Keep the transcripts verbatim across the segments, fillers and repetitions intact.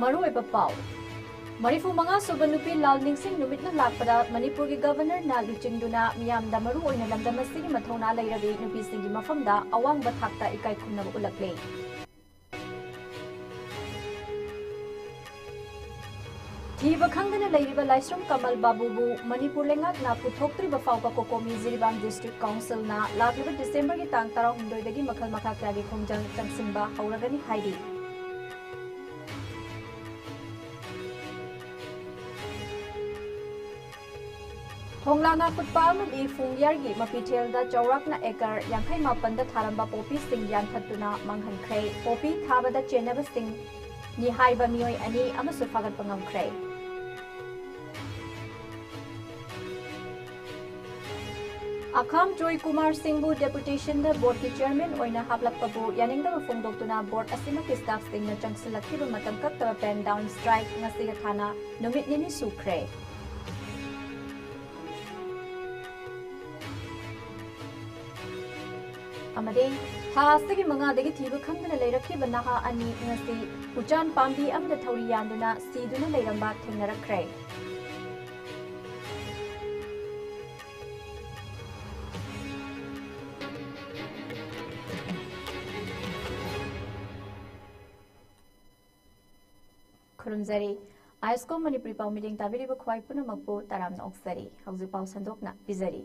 ꯃꯔꯨꯑꯣꯏꯕ ꯄꯥꯎ꯫ ꯃꯔꯤꯐꯨ ꯃꯉꯥ ꯁꯨꯕ ꯅꯨꯄꯤ ꯂꯥꯜ ꯅꯤꯡꯁꯤꯡ ꯅꯨꯃꯤꯠꯅ ꯂꯥꯛꯄꯗ ꯃꯅꯤꯄꯨꯔꯒꯤ ꯒꯕꯔꯅꯔꯅ ꯂꯨꯆꯤꯡꯗꯨꯅ ꯃꯤꯌꯥꯝꯗ ꯃꯔꯨ ꯑꯣꯏꯅ ꯂꯝꯗꯝ ꯑꯁꯤꯒꯤ ꯃꯊꯧꯅꯥ ꯂꯩꯔꯕꯤ ꯅꯨꯄꯤꯁꯤꯡꯒꯤ ꯃꯐꯝꯗ ꯑꯋꯥꯡꯕ ꯊꯥꯛꯇ ꯏꯀꯥꯏ ꯈꯨꯝꯅꯕ ꯎꯠꯂꯛꯂꯦ꯫ ꯊꯤꯕ ꯈꯪꯗꯅ ꯂꯩꯔꯤꯕ ꯂꯥꯏꯁ꯭ꯔꯝ ꯀꯃꯜ ꯕꯥꯕꯨꯕꯨ ꯃꯅꯤꯄꯨꯔ ꯂꯩꯉꯥꯛꯅ ꯄꯨꯊꯣꯛꯇ꯭ꯔꯤꯕ ꯐꯥꯎꯕ ꯀꯣꯀꯣꯃꯤ ꯖꯤꯔꯤꯕꯥꯝ ꯗꯤꯁꯇ꯭ꯔꯤꯛ ꯀꯥꯎꯟꯁꯤꯜꯅ ꯂꯥꯛꯂꯤꯕ ꯗꯤꯁꯦꯝꯕꯔꯒꯤ ꯇꯥꯡ ꯇꯔꯥꯍꯨꯝꯗꯣꯏꯗꯒꯤ ꯃꯈꯜ ꯃꯈꯥ ꯀꯌꯥꯒꯤ ꯈꯣꯡꯖꯪ ꯆꯪꯁꯤꯟꯕ ꯍꯧꯔꯒꯅꯤ ꯍꯥꯏꯔꯤ꯫ ꯍꯣꯡꯂꯥ ꯉꯥ ꯀꯨꯠꯄ ꯑꯃꯗꯤ ꯐꯨꯡꯌꯥꯔꯒꯤ ꯃꯄꯤꯊꯦꯜꯗ ꯆꯥꯎꯔꯥꯛꯅ ꯑꯦꯀꯔ ꯌꯥꯡꯈꯩ ꯃꯥꯄꯟꯗ ꯊꯥꯔꯝꯕ ꯄꯣꯄꯤꯁꯤꯡ ꯌꯥꯟꯊꯠꯇꯨꯅ ꯃꯥꯡꯍꯟꯈ꯭ꯔꯦ꯫ ꯄꯣꯄꯤ ꯊꯥꯕꯗ ꯆꯦꯟꯅꯕꯁꯤꯡꯅꯤ ꯍꯥꯏꯕ ꯃꯤꯑꯣꯏ ꯑꯅꯤ ꯑꯃꯁꯨ ꯐꯥꯒꯠꯄ ꯉꯝꯈ꯭ꯔꯦ꯫ ꯑꯈꯥꯝ ꯖꯣꯏ ꯀꯨꯃꯥꯔ ꯁꯤꯡꯕꯨ ꯗꯦꯄꯨꯇꯦꯁꯟꯗ ꯕꯣꯔꯗꯀꯤ ꯆꯤꯌꯔꯃꯦꯟ ꯑꯣꯏꯅ ꯍꯥꯞꯂꯛꯄꯕꯨ ꯌꯥꯅꯤꯡꯗꯕ ꯐꯣꯡꯗꯣꯛꯇꯨꯅ ꯕꯣꯔꯗ ꯑꯁꯤꯃꯛꯀꯤ ꯁ꯭ꯇꯥꯐꯁꯤꯡꯅ ꯆꯪꯁꯤꯜꯂꯛꯈꯤꯕ ꯃꯇꯝ ꯀꯛꯇꯕ ꯄꯦꯟ ꯗꯥꯎꯟ ꯁ꯭ꯇ꯭ꯔꯥꯏꯛ ꯉꯁꯤꯒ ꯊꯥꯅ ꯅꯨꯃꯤꯠ ꯅꯤꯅꯤ ꯁꯨꯈ꯭ꯔꯦ꯫ ꯑꯃꯗꯤ ꯊꯥ ꯑꯁꯤꯒꯤ ꯃꯉꯥꯗꯒꯤ ꯊꯤꯕ ꯈꯪꯗꯅ ꯂꯩꯔꯛꯈꯤꯕ ꯅꯍꯥ ꯑꯅꯤ ꯉꯁꯤ ꯎꯆꯥꯟ ꯄꯥꯝꯕꯤ ꯑꯃꯗ ꯊꯧꯔꯤ ꯌꯥꯟꯗꯨꯅ ꯁꯤꯗꯨꯅ ꯂꯩꯔꯝꯕ ꯊꯦꯡꯅꯔꯛꯈ꯭ꯔꯦ꯫ ꯈꯨꯔꯨꯝꯖꯔꯤ꯫ ꯑꯥꯏꯁꯀꯣꯝ ꯃꯅꯤꯄꯨꯔꯤ ꯄꯥꯎ ꯃꯤꯠꯌꯦꯡ ꯇꯥꯕꯤꯔꯤꯕ ꯈ꯭ꯋꯥꯏ ꯄꯨꯝꯅꯃꯛꯄꯨ ꯇꯔꯥꯝꯅ ꯑꯣꯛꯆꯔꯤ꯫ ꯍꯧꯖꯤꯛ ꯄꯥꯎ ꯁꯟꯗꯣꯛꯅ ꯄꯤꯖꯔꯤ꯫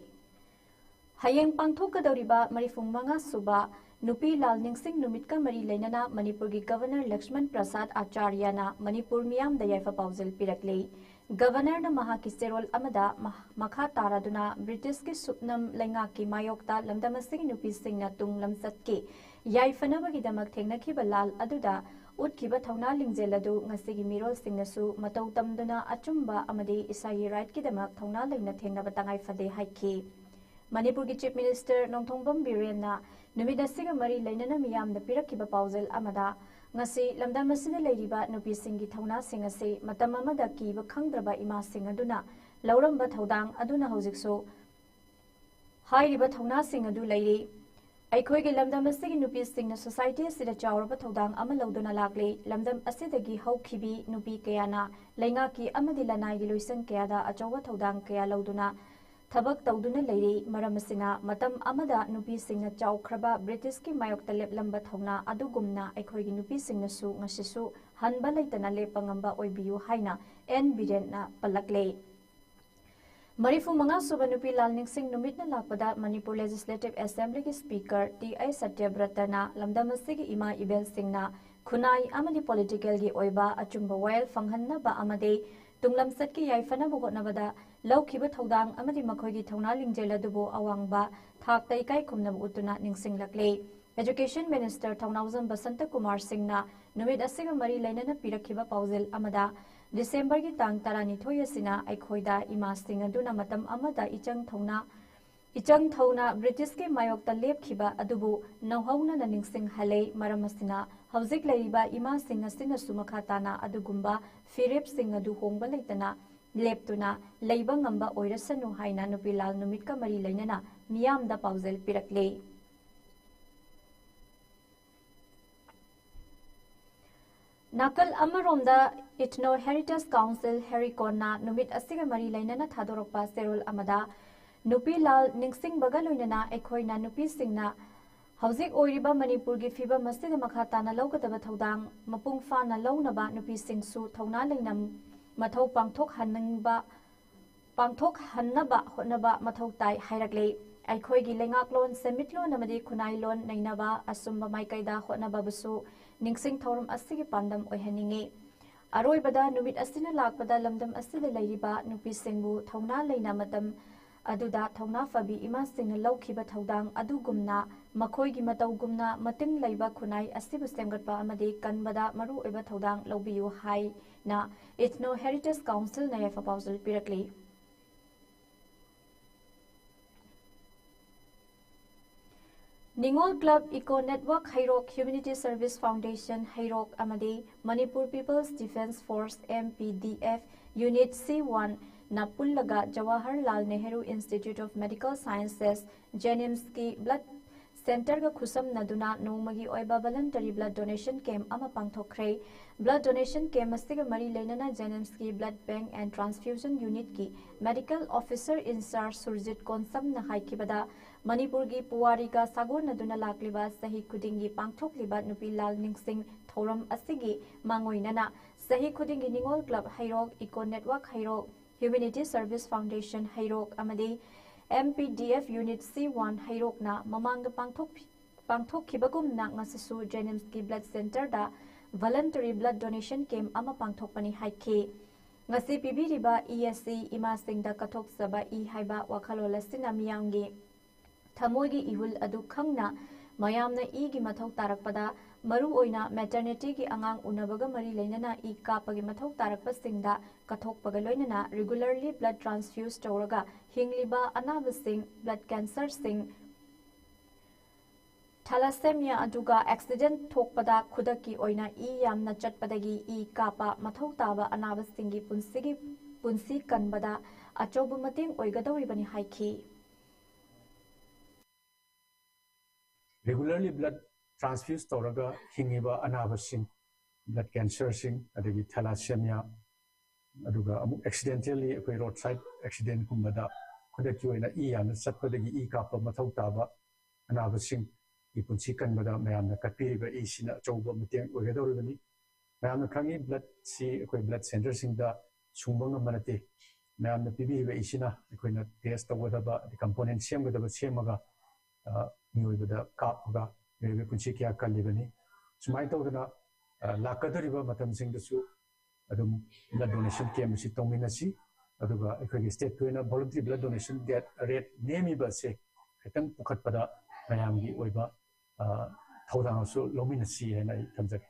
ꯍꯌꯦꯡ ꯄꯥꯡꯊꯣꯛꯀꯗꯧꯔꯤꯕ ꯃꯔꯤꯐꯨ ꯃꯉꯥ ꯁꯨꯕ ꯅꯨꯄꯤ ꯂꯥꯜ ꯅꯤꯡꯁꯤꯡ ꯅꯨꯃꯤꯠꯀ ꯃꯔꯤ ꯂꯩꯅꯅ ꯃꯅꯤꯄꯨꯔꯒꯤ ꯒꯕꯔꯅꯔ ꯂꯛꯁꯃꯟ ꯄ꯭ꯔꯁꯥꯗ ꯑꯥꯆꯥꯔꯌꯅ ꯃꯅꯤꯄꯨꯔ ꯃꯤꯌꯥꯝꯗ ꯌꯥꯏꯐ ꯄꯥꯎꯖꯦꯜ ꯄꯤꯔꯛꯂꯤ꯫ ꯒꯕꯔꯅꯔꯅ ꯃꯍꯥꯛꯀꯤ ꯆꯦꯔꯣꯜ ꯑꯃꯗ ꯃꯍ-, ꯃꯈꯥ ꯇꯥꯔꯗꯨꯅ ꯕ꯭ꯔꯤꯇꯤꯁꯀꯤ ꯁꯨꯞꯅꯝ ꯂꯩꯉꯥꯛꯀꯤ ꯃꯥꯌꯣꯛꯇ ꯂꯝꯗꯝ ꯑꯁꯤꯒꯤ ꯅꯨꯄꯤꯁꯤꯡꯅ ꯇꯨꯡ ꯂꯝꯆꯠꯀꯤ ꯌꯥꯏꯐꯅꯕꯒꯤꯗꯃꯛ ꯊꯦꯡꯅꯈꯤꯕ ꯂꯥꯜ ꯑꯗꯨꯗ ꯎꯠꯈꯤꯕ ꯊꯧꯅꯥ ꯂꯤꯡꯖꯦꯜ ꯑꯗꯨ ꯉꯁꯤꯒꯤ ꯃꯤꯔꯣꯜꯁꯤꯡꯅꯁꯨ ꯃꯇꯧ ꯇꯝꯗꯨꯅ ꯑꯆꯨꯝꯕ ꯑꯃꯗꯤ ꯏꯁꯥꯒꯤ ꯔꯥꯏꯠꯀꯤꯗꯃꯛ ꯊꯧꯅꯥ ꯂꯩꯅ ꯊꯦꯡꯅꯕ ꯇꯉꯥꯏ ꯐꯗꯦ ꯍꯥꯏꯈꯤ꯫ ꯃꯅꯤꯄꯨꯔꯒꯤ ꯆꯤꯐ ꯃꯤꯅꯤꯁꯇꯔ ꯅꯣꯡꯊꯣꯝꯕꯝ ꯕꯤꯔꯦꯟꯅ ꯅꯨꯃꯤꯠ ꯑꯁꯤꯒ ꯃꯔꯤ ꯂꯩꯅꯅ ꯃꯤꯌꯥꯝꯗ ꯄꯤꯔꯛꯈꯤꯕ ꯄꯥꯎꯖꯦꯜ ꯑꯃꯗ, ꯉꯁꯤ ꯂꯝꯗꯝ ꯑꯁꯤꯗ ꯂꯩꯔꯤꯕ ꯅꯨꯄꯤꯁꯤꯡꯒꯤ ꯊꯧꯅꯥꯁꯤꯡ ꯑꯁꯤ ꯃꯇꯝ ꯑꯃꯗ ꯀꯤꯕ ꯈꯪꯗ꯭ꯔꯕ ꯏꯃꯥꯁꯤꯡ ꯑꯗꯨꯅ ꯂꯧꯔꯝꯕ ꯊꯧꯗꯥꯡ ꯑꯗꯨꯅ ꯍꯧꯖꯤꯛꯁꯨ ꯍꯥꯏꯔꯤꯕ ꯊꯧꯅꯥꯁꯤꯡ ꯑꯗꯨ ꯂꯩꯔꯤ꯫ ꯑꯩꯈꯣꯏꯒꯤ ꯂꯝꯗꯝ ꯑꯁꯤꯒꯤ ꯅꯨꯄꯤꯁꯤꯡꯅ ꯁꯣꯁꯥꯏꯇꯤ ꯑꯁꯤꯗ ꯆꯥꯎꯔꯕ ꯊꯧꯗꯥꯡ ꯑꯃ ꯂꯧꯗꯨꯅ ꯂꯥꯛꯂꯤ꯫ ꯂꯝꯗꯝ ꯑꯁꯤꯗꯒꯤ ꯍꯧꯈꯤꯕꯤ ꯅꯨꯄꯤ ꯀꯌꯥꯅ ꯂꯩꯉꯥꯛꯀꯤ ꯑꯃꯗꯤ ꯂꯅꯥꯏꯒꯤ ꯂꯣꯏꯁꯪ ꯀꯌꯥꯗ ꯑꯆꯧꯕ ꯊꯧꯗꯥꯡ ꯀꯌꯥ ꯂꯧꯗꯨꯅ ꯊꯕꯛ ꯇꯧꯗꯨꯅ ꯂꯩꯔꯤ꯫ ꯃꯔꯝ ꯑꯁꯤꯅ, ꯃꯇꯝ ꯑꯃꯗ ꯅꯨꯄꯤꯁꯤꯡꯅ ꯆꯥꯎꯈ꯭ꯔꯕ ꯕ꯭ꯔꯤꯇꯤꯁꯀꯤ ꯃꯥꯌꯣꯛꯇ ꯂꯦꯞꯂꯝꯕ ꯊꯧꯅꯥ ꯑꯗꯨꯒꯨꯝꯅ ꯑꯩꯈꯣꯏꯒꯤ ꯅꯨꯄꯤꯁꯤꯡꯅꯁꯨ ꯉꯁꯤꯁꯨ ꯍꯟꯕ ꯂꯩꯇꯅ ꯂꯦꯞꯄ ꯉꯝꯕ ꯑꯣꯏꯕꯤꯌꯨ ꯍꯥꯏꯅ ꯑꯦꯟ ꯕꯤꯔꯦꯟꯅ ꯄꯜꯂꯛꯂꯦ꯫ ꯃꯔꯤꯐꯨ ꯃꯉꯥ ꯁꯨꯕ ꯅꯨꯄꯤ ꯂꯥꯜ ꯅꯤꯡꯁꯤꯡ ꯅꯨꯃꯤꯠꯅ ꯂꯥꯛꯄꯗ ꯃꯅꯤꯄꯨꯔ ꯂꯦꯖꯤꯁꯂꯦꯇꯤꯚ ꯑꯦꯁꯦꯝꯕ꯭ꯂꯤꯒꯤ ꯁ꯭ꯄꯤꯀꯔ ꯇꯤ ꯑꯩꯆ ꯁꯇ꯭ꯌꯕ꯭ꯔꯇꯅ ꯂꯝꯗꯝ ꯑꯁꯤꯒꯤ ꯏꯃꯥ ꯏꯕꯦꯜꯁꯤꯡꯅ ꯈꯨꯟꯅꯥꯏ ꯑꯃꯗꯤ ꯄꯣꯂꯤꯇꯤꯀꯦꯜꯒꯤ ꯑꯣꯏꯕ ꯑꯆꯨꯝꯕ ꯋꯥꯌꯦꯜ ꯐꯪꯍꯟꯅꯕ ꯑꯃꯗꯤ ꯇꯨꯡꯂꯝꯆꯠꯀꯤ ꯌꯥꯏꯐꯅꯕ ꯍꯣꯠꯅꯕꯗ ꯂꯧꯈꯤꯕ ꯊꯧꯗꯥꯡ ꯑꯃꯗꯤ ꯃꯈꯣꯏꯒꯤ ꯊꯧꯅꯥ ꯂꯤꯡꯖꯦꯜ ꯑꯗꯨꯕꯨ ꯑꯋꯥꯡꯕ ꯊꯥꯛꯇ ꯏꯀꯥꯏ ꯈꯨꯝꯅꯕ ꯎꯠꯇꯨꯅ ꯅꯤꯡꯁꯤꯡꯂꯛꯂꯤ꯫ ꯑꯦꯖꯨꯀꯦꯁꯟ ꯃꯤꯅꯤꯁꯇꯔ ꯊꯧꯅꯥꯎꯖꯝ ꯕꯁꯟꯇ ꯀꯨꯃꯥꯔ ꯁꯤꯡꯅ ꯅꯨꯃꯤꯠ ꯑꯁꯤꯒ ꯃꯔꯤ ꯂꯩꯅꯅ ꯄꯤꯔꯛꯈꯤꯕ ꯄꯥꯎꯖꯦꯜ ꯑꯃꯗ, ꯗꯤꯁꯦꯝꯕꯔꯒꯤ ꯇꯥꯡ ꯇꯔꯥꯅꯤꯊꯣꯏ ꯑꯁꯤꯅ ꯑꯩꯈꯣꯏꯗ ꯏꯃꯥꯁꯤꯡ ꯑꯗꯨꯅ ꯃꯇꯝ ꯑꯃꯗ ꯏꯆꯪ ꯊꯧꯅ, ꯏꯆꯪ ꯊꯧꯅ ꯕ꯭ꯔꯤꯇꯤꯁꯀꯤ ꯃꯥꯌꯣꯛꯇ ꯂꯦꯞꯈꯤꯕ ꯑꯗꯨꯕꯨ ꯅꯧꯍꯧꯅꯅ ꯅꯤꯡꯁꯤꯡꯍꯜꯂꯦ꯫ ꯃꯔꯝ ꯑꯁꯤꯅ, ꯍꯧꯖꯤꯛ ꯂꯩꯔꯤꯕ ꯏꯃꯥꯁꯤꯡ ꯑꯁꯤꯅꯁꯨ ꯃꯈꯥ ꯇꯥꯅ ꯑꯗꯨꯒꯨꯝꯕ ꯐꯤꯔꯦꯞꯁꯤꯡ ꯑꯗꯨ ꯍꯣꯡꯕ ꯂꯩꯇꯅ ꯂꯦꯞꯇꯨꯅ ꯂꯩꯕ ꯉꯝꯕ ꯑꯣꯏꯔꯁꯅꯨ ꯍꯥꯏꯅ ꯅꯨꯄꯤ ꯂꯥꯜ ꯅꯨꯃꯤꯠꯀ ꯃꯔꯤ ꯂꯩꯅꯅ ꯃꯤꯌꯥꯝꯗ ꯄꯥꯎꯖꯦꯜ ꯄꯤꯔꯛꯂꯦ꯫ ꯅꯥꯀꯜ ꯑꯃꯔꯣꯝꯗ, ꯏꯊꯅꯣ ꯍꯦꯔꯤꯇꯦꯖ ꯀꯥꯎꯟꯁꯤꯜ, ꯍꯦꯔꯤꯀꯣꯟꯅ ꯅꯨꯃꯤꯠ ꯑꯁꯤꯒ ꯃꯔꯤ ꯂꯩꯅꯅ ꯊꯥꯗꯣꯔꯛꯄ ꯆꯦꯔꯣꯜ ꯑꯃꯗ, ꯅꯨꯄꯤ ꯂꯥꯜ ꯅꯤꯡꯁꯤꯡꯕꯒ ꯂꯣꯏꯅꯅ ꯑꯩꯈꯣꯏꯅ ꯅꯨꯄꯤꯁꯤꯡꯅ ꯍꯧꯖꯤꯛ ꯑꯣꯏꯔꯤꯕ ꯃꯅꯤꯄꯨꯔꯒꯤ ꯐꯤꯕꯝ ꯑꯁꯤꯗ ꯃꯈꯥ ꯇꯥꯅ ꯂꯧꯒꯗꯕ ꯊꯧꯗꯥꯡ ꯃꯄꯨꯡ ꯐꯥꯅ ꯂꯧꯅꯕ ꯅꯨꯄꯤꯁꯤꯡꯁꯨ ꯊꯧꯅꯥ ꯂꯩꯅ ꯃꯊꯧ ꯄꯥꯡꯊꯣꯛꯍꯟꯅꯤꯡꯕ, ꯄꯥꯡꯊꯣꯛꯍꯟꯅꯕ ꯍꯣꯠꯅꯕ ꯃꯊꯧ ꯇꯥꯏ ꯍꯥꯏꯔꯛꯂꯤ꯫ ꯑꯩꯈꯣꯏꯒꯤ ꯂꯩꯉꯥꯛꯂꯣꯟ, ꯁꯦꯟꯃꯤꯠꯂꯣꯟ ꯑꯃꯗꯤ ꯈꯨꯟꯅꯥꯏꯂꯣꯟ ꯅꯩꯅꯕ ꯑꯆꯨꯝꯕ ꯃꯥꯏꯀꯩꯗ ꯍꯣꯠꯅꯕꯕꯨꯁꯨ ꯅꯤꯡꯁꯤꯡ ꯊꯧꯔꯝ ꯑꯁꯤꯒꯤ ꯄꯥꯟꯗꯝ ꯑꯣꯏꯍꯟꯅꯤꯡꯏ꯫ ꯑꯔꯣꯏꯕꯗ, ꯅꯨꯃꯤꯠ ꯑꯁꯤꯅ ꯂꯥꯛꯄꯗ ꯂꯝꯗꯝ ꯑꯁꯤꯗ ꯂꯩꯔꯤꯕ ꯅꯨꯄꯤꯁꯤꯡꯕꯨ ꯊꯧꯅꯥ ꯂꯩꯅ ꯃꯇꯝ ꯑꯗꯨꯗ ꯊꯧꯅꯥ ꯐꯕꯤ ꯏꯃꯥꯁꯤꯡꯅ ꯂꯧꯈꯤꯕ ꯊꯧꯗꯥꯡ ꯑꯗꯨꯒꯨꯝꯅ ꯃꯈꯣꯏꯒꯤ ꯃꯇꯧꯒꯨꯝꯅ ꯃꯇꯤꯡ ꯂꯩꯕ ꯈꯨꯟꯅꯥꯏ ꯑꯁꯤꯕꯨ ꯁꯦꯝꯒꯠꯄ ꯑꯃꯗꯤ ꯀꯟꯕꯗ ꯃꯔꯨꯑꯣꯏꯕ ꯊꯧꯗꯥꯡ ꯂꯧꯕꯤꯌꯨ ꯍꯥꯏꯅ ꯏꯊꯅꯣ ꯍꯦꯔꯤꯇꯦꯖ ꯀꯥꯎꯟꯁꯤꯜꯅ ꯌꯥꯏꯐ ꯄꯥꯎꯖꯦꯜ ꯄꯤꯔꯛꯂꯤ꯫ ꯅꯤꯉꯣꯜ ꯀ꯭ꯂꯕ, ꯏꯀꯣ ꯅꯦꯠꯋꯥꯔꯛ ꯍꯩꯔꯣꯛ, ꯍ꯭ꯌꯨꯃꯦꯅꯤꯇꯤ ꯁꯔꯚꯤꯁ ꯐꯥꯎꯟꯗꯦꯁꯟ ꯍꯩꯔꯣꯛ ꯑꯃꯗꯤ Manipur people's defence force, M P D F, unit ꯁꯤ ꯋꯥꯟꯅ ꯄꯨꯜꯂꯒ Jawaharlal Nehru institute of medical sciences, ꯖꯦꯅꯤꯝꯁꯀꯤ ꯕ꯭ꯂꯗ ꯁꯦꯟꯇꯔꯒ ꯈꯨꯠꯁꯝꯅꯗꯨꯅ ꯅꯣꯡꯃꯒꯤ ꯑꯣꯏꯕ voluntary blood donation camp ꯑꯃ ꯄꯥꯡꯊꯣꯛꯈ꯭ꯔꯦ꯫ Blood donation camp ꯑꯁꯤꯒ ꯃꯔꯤ ꯂꯩꯅꯅ JNIMSꯀꯤ Blood Bank and Transfusion Unitꯀꯤ Medical Officer in Charge Surjit ꯀꯣꯟꯁꯝꯅ ꯍꯥꯏꯈꯤꯕꯗ, ꯃꯅꯤꯄꯨꯔꯒꯤ ꯄꯨꯋꯥꯔꯤꯒ ꯁꯥꯒꯣꯟꯅꯗꯨꯅ ꯂꯥꯛꯂꯤꯕ ꯆꯍꯤ ꯈꯨꯗꯤꯡꯒꯤ ꯄꯥꯡꯊꯣꯛꯂꯤꯕ ꯅꯨꯄꯤ ꯂꯥꯜ ꯅꯤꯡꯁꯤꯡ ꯊꯧꯔꯝ ꯑꯁꯤꯒꯤ ꯃꯥꯡꯑꯣꯏꯅꯅ ꯆꯍꯤ ꯈꯨꯗꯤꯡꯒꯤ ꯅꯤꯉꯣꯜ ꯀ꯭ꯂꯕ ꯍꯩꯔꯣꯛ, Eco Network ꯍꯩꯔꯣꯛ, Humanity Service Foundation ꯍꯩꯔꯣꯛ ꯑꯃꯗꯤ MPDF Unit C one ꯍꯩꯔꯣꯛꯅ ꯃꯃꯥꯡꯗ ꯄꯥꯡꯊꯣꯛ-, ꯄꯥꯡꯊꯣꯛꯈꯤꯕꯒꯨꯝꯅ ꯉꯁꯤꯁꯨ JNIMSꯀꯤ Blood Centreꯗ voluntary blood donation camp ꯑꯃ ꯄꯥꯡꯊꯣꯛꯄꯅꯤ ꯍꯥꯏꯈꯤ꯫ ꯉꯁꯤ ꯄꯤꯕꯤꯔꯤꯕ ꯏ ꯑꯁꯤ ꯏꯃꯥꯁꯤꯡꯗ ꯀꯠꯊꯣꯛꯆꯕ ꯏ ꯍꯥꯏꯕ ꯋꯥꯈꯜꯂꯣꯟ ꯑꯁꯤꯅ ꯃꯤꯌꯥꯝꯒꯤ ꯊꯃꯣꯏꯒꯤ ꯏꯍꯨꯜ ꯑꯗꯨ ꯈꯪꯅ ꯃꯌꯥꯝꯅ ꯏꯒꯤ ꯃꯊꯧ ꯇꯥꯔꯛꯄꯗ, ꯃꯔꯨꯑꯣꯏꯅ maternityꯒꯤ ꯑꯉꯥꯡ ꯎꯅꯕꯒ ꯃꯔꯤ ꯂꯩꯅꯅ ꯏ ꯀꯥꯞꯄꯒꯤ ꯃꯊꯧ ꯇꯥꯔꯛꯄꯁꯤꯡꯗ ꯀꯠꯊꯣꯛꯄꯒ ꯂꯣꯏꯅꯅ regularly blood transfuse ꯇꯧꯔꯒ ꯍꯤꯡꯂꯤꯕ ꯑꯅꯥꯕꯁꯤꯡ, blood cancerꯁꯤꯡ, thalassemia ꯑꯗꯨꯒ accident ꯊꯣꯛꯄꯗ ꯈꯨꯗꯛꯀꯤ ꯑꯣꯏꯅ ꯏ ꯌꯥꯝꯅ ꯆꯠꯄꯗꯒꯤ ꯏ ꯀꯥꯞꯄ ꯃꯊꯧ ꯇꯥꯕ ꯑꯅꯥꯕꯁꯤꯡꯒꯤ ꯄꯨꯟꯁꯤꯒꯤ, ꯄꯨꯟꯁꯤ ꯀꯟꯕꯗ ꯑꯆꯧꯕ ꯃꯇꯦꯡ ꯑꯣꯏꯒꯗꯧꯔꯤꯕꯅꯤ ꯍꯥꯏꯈꯤ꯫ Regularly blood transfuse ꯇꯧꯔꯒ ꯍꯤꯡꯉꯤꯕ ꯑꯅꯥꯕꯁꯤꯡ, blood cancerꯁꯤꯡ, ꯑꯗꯒꯤ thalassemia, ꯑꯗꯨꯒ ꯑꯃꯨꯛ accidentally ꯑꯩꯈꯣꯏ road side accidentꯀꯨꯝꯕꯗ ꯈꯨꯗꯛꯀꯤ ꯑꯣꯏꯅ ꯏ ꯌꯥꯝꯅ ꯆꯠꯄꯗꯒꯤ ꯏ ꯀꯥꯞꯄ ꯃꯊꯧ ꯇꯥꯕ ꯑꯅꯥꯕꯁꯤꯡꯒꯤ ꯄꯨꯟꯁꯤ ꯀꯟꯕꯗ ꯃꯌꯥꯝꯅ ꯀꯠꯄꯤꯔꯤꯕ ꯏꯁꯤꯅ ꯑꯆꯧꯕ ꯃꯇꯦꯡ ꯑꯣꯏꯒꯗꯧꯔꯤꯕꯅꯤ꯫ ꯃꯌꯥꯝꯅ ꯈꯪꯉꯤ, bloodꯁꯤ ꯑꯩꯈꯣꯏ blood centreꯁꯤꯡꯗ ꯁꯨꯡꯕ ꯉꯝꯕ ꯅꯠꯇꯦ꯫ ꯃꯌꯥꯝꯅ ꯄꯤꯕꯤꯔꯤꯕ ꯏꯁꯤꯅ ꯑꯩꯈꯣꯏꯅ test ꯇꯧꯒꯗꯕ, ꯑꯗꯩ component ꯁꯦꯝꯒꯗꯕ ꯁꯦꯝꯃꯒ, ꯑ, ꯃꯤꯑꯣꯏꯕꯗ ꯀꯥꯞꯄꯒ ꯃꯤꯑꯣꯏꯕꯒꯤ ꯄꯨꯟꯁꯤ ꯀꯌꯥ ꯀꯜꯂꯤꯕꯅꯤ꯫ ꯁꯨꯃꯥꯏꯅ ꯇꯧꯗꯅ, ꯑ, ꯂꯥꯛꯀꯗꯧꯔꯤꯕ ꯃꯇꯝꯁꯤꯡꯗꯁꯨ ꯑꯗꯨꯝ blood donation camp ꯑꯁꯤ ꯇꯧꯃꯤꯟꯅꯁꯤ꯫ ꯑꯗꯨꯒ ꯑꯩꯈꯣꯏꯒꯤ stateꯀꯤ ꯑꯣꯏꯅ voluntary blood donation death rate ꯅꯦꯝꯃꯤꯕ ꯑꯁꯦ ꯈꯤꯇꯪ ꯄꯨꯈꯠꯄꯗ ꯃꯌꯥꯝꯒꯤ ꯑꯣꯏꯕ, ꯑ, ꯊꯧꯗꯥꯡꯁꯨ ꯂꯧꯃꯤꯟꯅꯁꯤ ꯍꯥꯏꯅ ꯑꯩ ꯊꯝꯖꯒꯦ꯫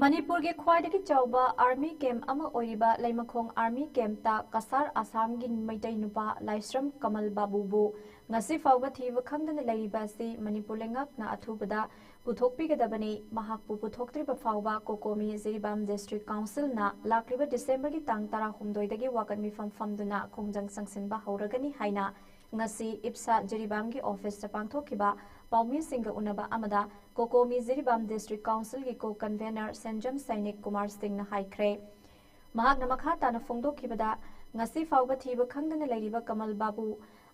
ꯃꯅꯤꯄꯨꯔꯒꯤ ꯈ꯭ꯋꯥꯏꯗꯒꯤ ꯆꯥꯎꯕ army camp ꯑꯃ ꯑꯣꯏꯔꯤꯕ ꯂꯩꯃꯈꯣꯡ army campꯇ ꯀꯁꯥꯔ ꯑꯁꯥꯝꯒꯤ ꯃꯩꯇꯩ ꯅꯨꯄꯥ ꯂꯥꯏꯁ꯭ꯔꯝ ꯀꯃꯜ ꯕꯥꯕꯨꯕꯨ ꯉꯁꯤ ꯐꯥꯎꯕ ꯊꯤꯕ ꯈꯪꯗꯅ ꯂꯩꯔꯤꯕ ꯑꯁꯤ ꯃꯅꯤꯄꯨꯔ ꯂꯩꯉꯥꯛꯅ ꯑꯊꯨꯕꯗ ꯄꯨꯊꯣꯛꯄꯤꯒꯗꯕꯅꯤ꯫ ꯃꯍꯥꯛꯄꯨ ꯄꯨꯊꯣꯛꯇ꯭ꯔꯤꯕ ꯐꯥꯎꯕ ꯀꯣꯀꯣꯃꯤ ꯖꯤꯔꯤꯕꯥꯝ ꯗꯤꯁꯇ꯭ꯔꯤꯛ ꯀꯥꯎꯟꯁꯤꯜꯅ ꯂꯥꯛꯂꯤꯕ ꯗꯤꯁꯦꯝꯕꯔꯒꯤ ꯇꯥꯡ ꯇꯔꯥꯍꯨꯝꯗꯣꯏꯗꯒꯤ ꯋꯥꯀꯠ ꯃꯤꯐꯝ ꯐꯝꯗꯨꯅ ꯈꯣꯡꯖꯪ ꯆꯪꯁꯤꯟꯕ ꯍꯧꯔꯒꯅꯤ ꯍꯥꯏꯅ ꯉꯁꯤ ꯏꯞꯁꯥ ꯖꯤꯔꯤꯕꯥꯝꯒꯤ ꯑꯣꯐꯤꯁꯇ ꯄꯥꯡꯊꯣꯛꯈꯤꯕ ꯄꯥꯎꯃꯤꯁꯤꯡꯒ ꯎꯅꯕ ꯑꯃꯗ ꯀꯣꯀꯣꯃꯤ ꯖꯤꯔꯤꯕꯥꯝ ꯗꯤꯁꯇ꯭ꯔꯤꯛ ꯀꯥꯎꯟꯁꯤꯜꯒꯤ ꯀꯣ ꯀꯟꯚꯦꯅꯔ ꯁꯦꯟꯖꯝ ꯁꯩꯅꯤꯛ ꯀꯨꯃꯥꯔ ꯁꯤꯡꯅ ꯍꯥꯏꯈ꯭ꯔꯦ꯫ ꯃꯍꯥꯛꯅ ꯃꯈꯥ ꯇꯥꯅ ꯐꯣꯡꯗꯣꯛꯈꯤꯕꯗ, ꯉꯁꯤ ꯐꯥꯎꯕ ꯊꯤꯕ ꯈꯪꯗꯅ ꯂꯩꯔꯤꯕ ꯀꯃꯜ ꯕꯥꯕꯨ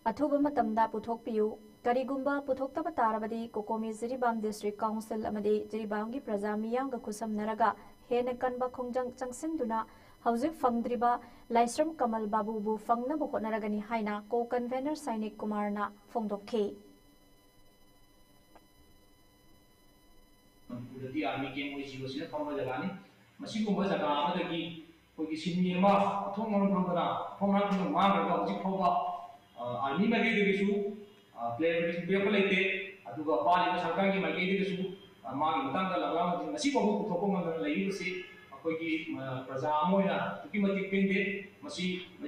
ꯑꯊꯨꯕ ꯃꯇꯝꯗ ꯄꯨꯊꯣꯛꯄꯤꯌꯨ꯫ ꯀꯔꯤꯒꯨꯝꯕ ꯄꯨꯊꯣꯛꯇꯕ ꯇꯥꯔꯕꯗꯤ ꯀꯣꯀꯣꯃꯤ ꯖꯤꯔꯤꯕꯥꯝ ꯗꯤꯁꯇ꯭ꯔꯤꯛ ꯀꯥꯎꯟꯁꯤꯜ ꯑꯃꯗꯤ ꯖꯤꯔꯤꯕꯥꯝꯒꯤ ꯄ꯭ꯔꯖꯥ ꯃꯤꯌꯥꯝꯒ ꯈꯨꯠꯁꯝꯅꯔꯒ ꯍꯦꯟꯅ ꯀꯟꯕ ꯈꯣꯡꯖꯪ ꯆꯪꯁꯤꯟꯗꯨꯅ ꯍꯧꯖꯤꯛ ꯐꯪꯗ꯭ꯔꯤꯕ ꯂꯥꯏꯁ꯭ꯔꯝ ꯀꯃꯜ ꯕꯥꯕꯨꯕꯨ ꯐꯪꯅꯕ ꯍꯣꯠꯅꯔꯒꯅꯤ ꯍꯥꯏꯅ ꯀꯣ ꯀꯟꯚꯦꯅꯔ ꯁꯩꯅꯤꯛ ꯀꯨꯃꯥꯔꯅ ꯐꯣꯡꯗꯣꯛꯈꯤ꯫ ꯗꯗꯤ ꯑꯥꯔꯃꯤ ꯀꯦꯝ ꯑꯣꯏ ꯖꯤꯑꯣꯁꯤꯅ ꯐꯝꯕ ꯖꯒꯥꯅꯤ꯫ ꯃꯁꯤꯒꯨꯝꯕ ꯖꯒꯥ ꯑꯃꯗꯒꯤ ꯑꯩꯈꯣꯏꯒꯤ ꯁꯤꯟꯃꯤ ꯑꯃ ꯃꯊꯣꯡ ꯃꯔꯝ ꯈꯪꯗꯅ ꯃꯐꯝ ꯃꯔꯥꯡ ꯈꯪꯗꯅ ꯃꯥꯡꯈ꯭ꯔꯒ ꯍꯧꯖꯤꯛ ꯐꯥꯎꯕ, ꯑ, ꯑꯥꯔꯃꯤ ꯃꯥꯏꯀꯩꯗꯒꯤꯁꯨ, ꯑ, ꯀ꯭ꯂꯦꯔꯤꯐꯤꯀꯦꯁꯟ ꯄꯤꯔꯛꯄ ꯂꯩꯇꯦ꯫ ꯑꯗꯨꯒ ꯄꯥꯜꯂꯤꯕ ꯁꯔꯀꯥꯔꯒꯤ ꯃꯥꯏꯀꯩꯗꯒꯤꯁꯨ, ꯑ, ꯃꯥꯒꯤ ꯃꯇꯥꯡꯗ ꯂꯝꯂꯥꯡꯁꯤꯡ ꯉꯁꯤ ꯐꯥꯎꯕ ꯄꯨꯊꯣꯛꯄ ꯉꯝꯗꯅ ꯂꯩꯔꯤꯕꯁꯤ ꯑꯩꯈꯣꯏꯒꯤ, ꯑ, ꯄ꯭ꯔꯖꯥ ꯑꯃ ꯑꯣꯏꯅ ꯑꯗꯨꯛꯀꯤ ꯃꯇꯤꯛ ꯄꯦꯟꯗꯦ꯫ ꯃꯁꯤ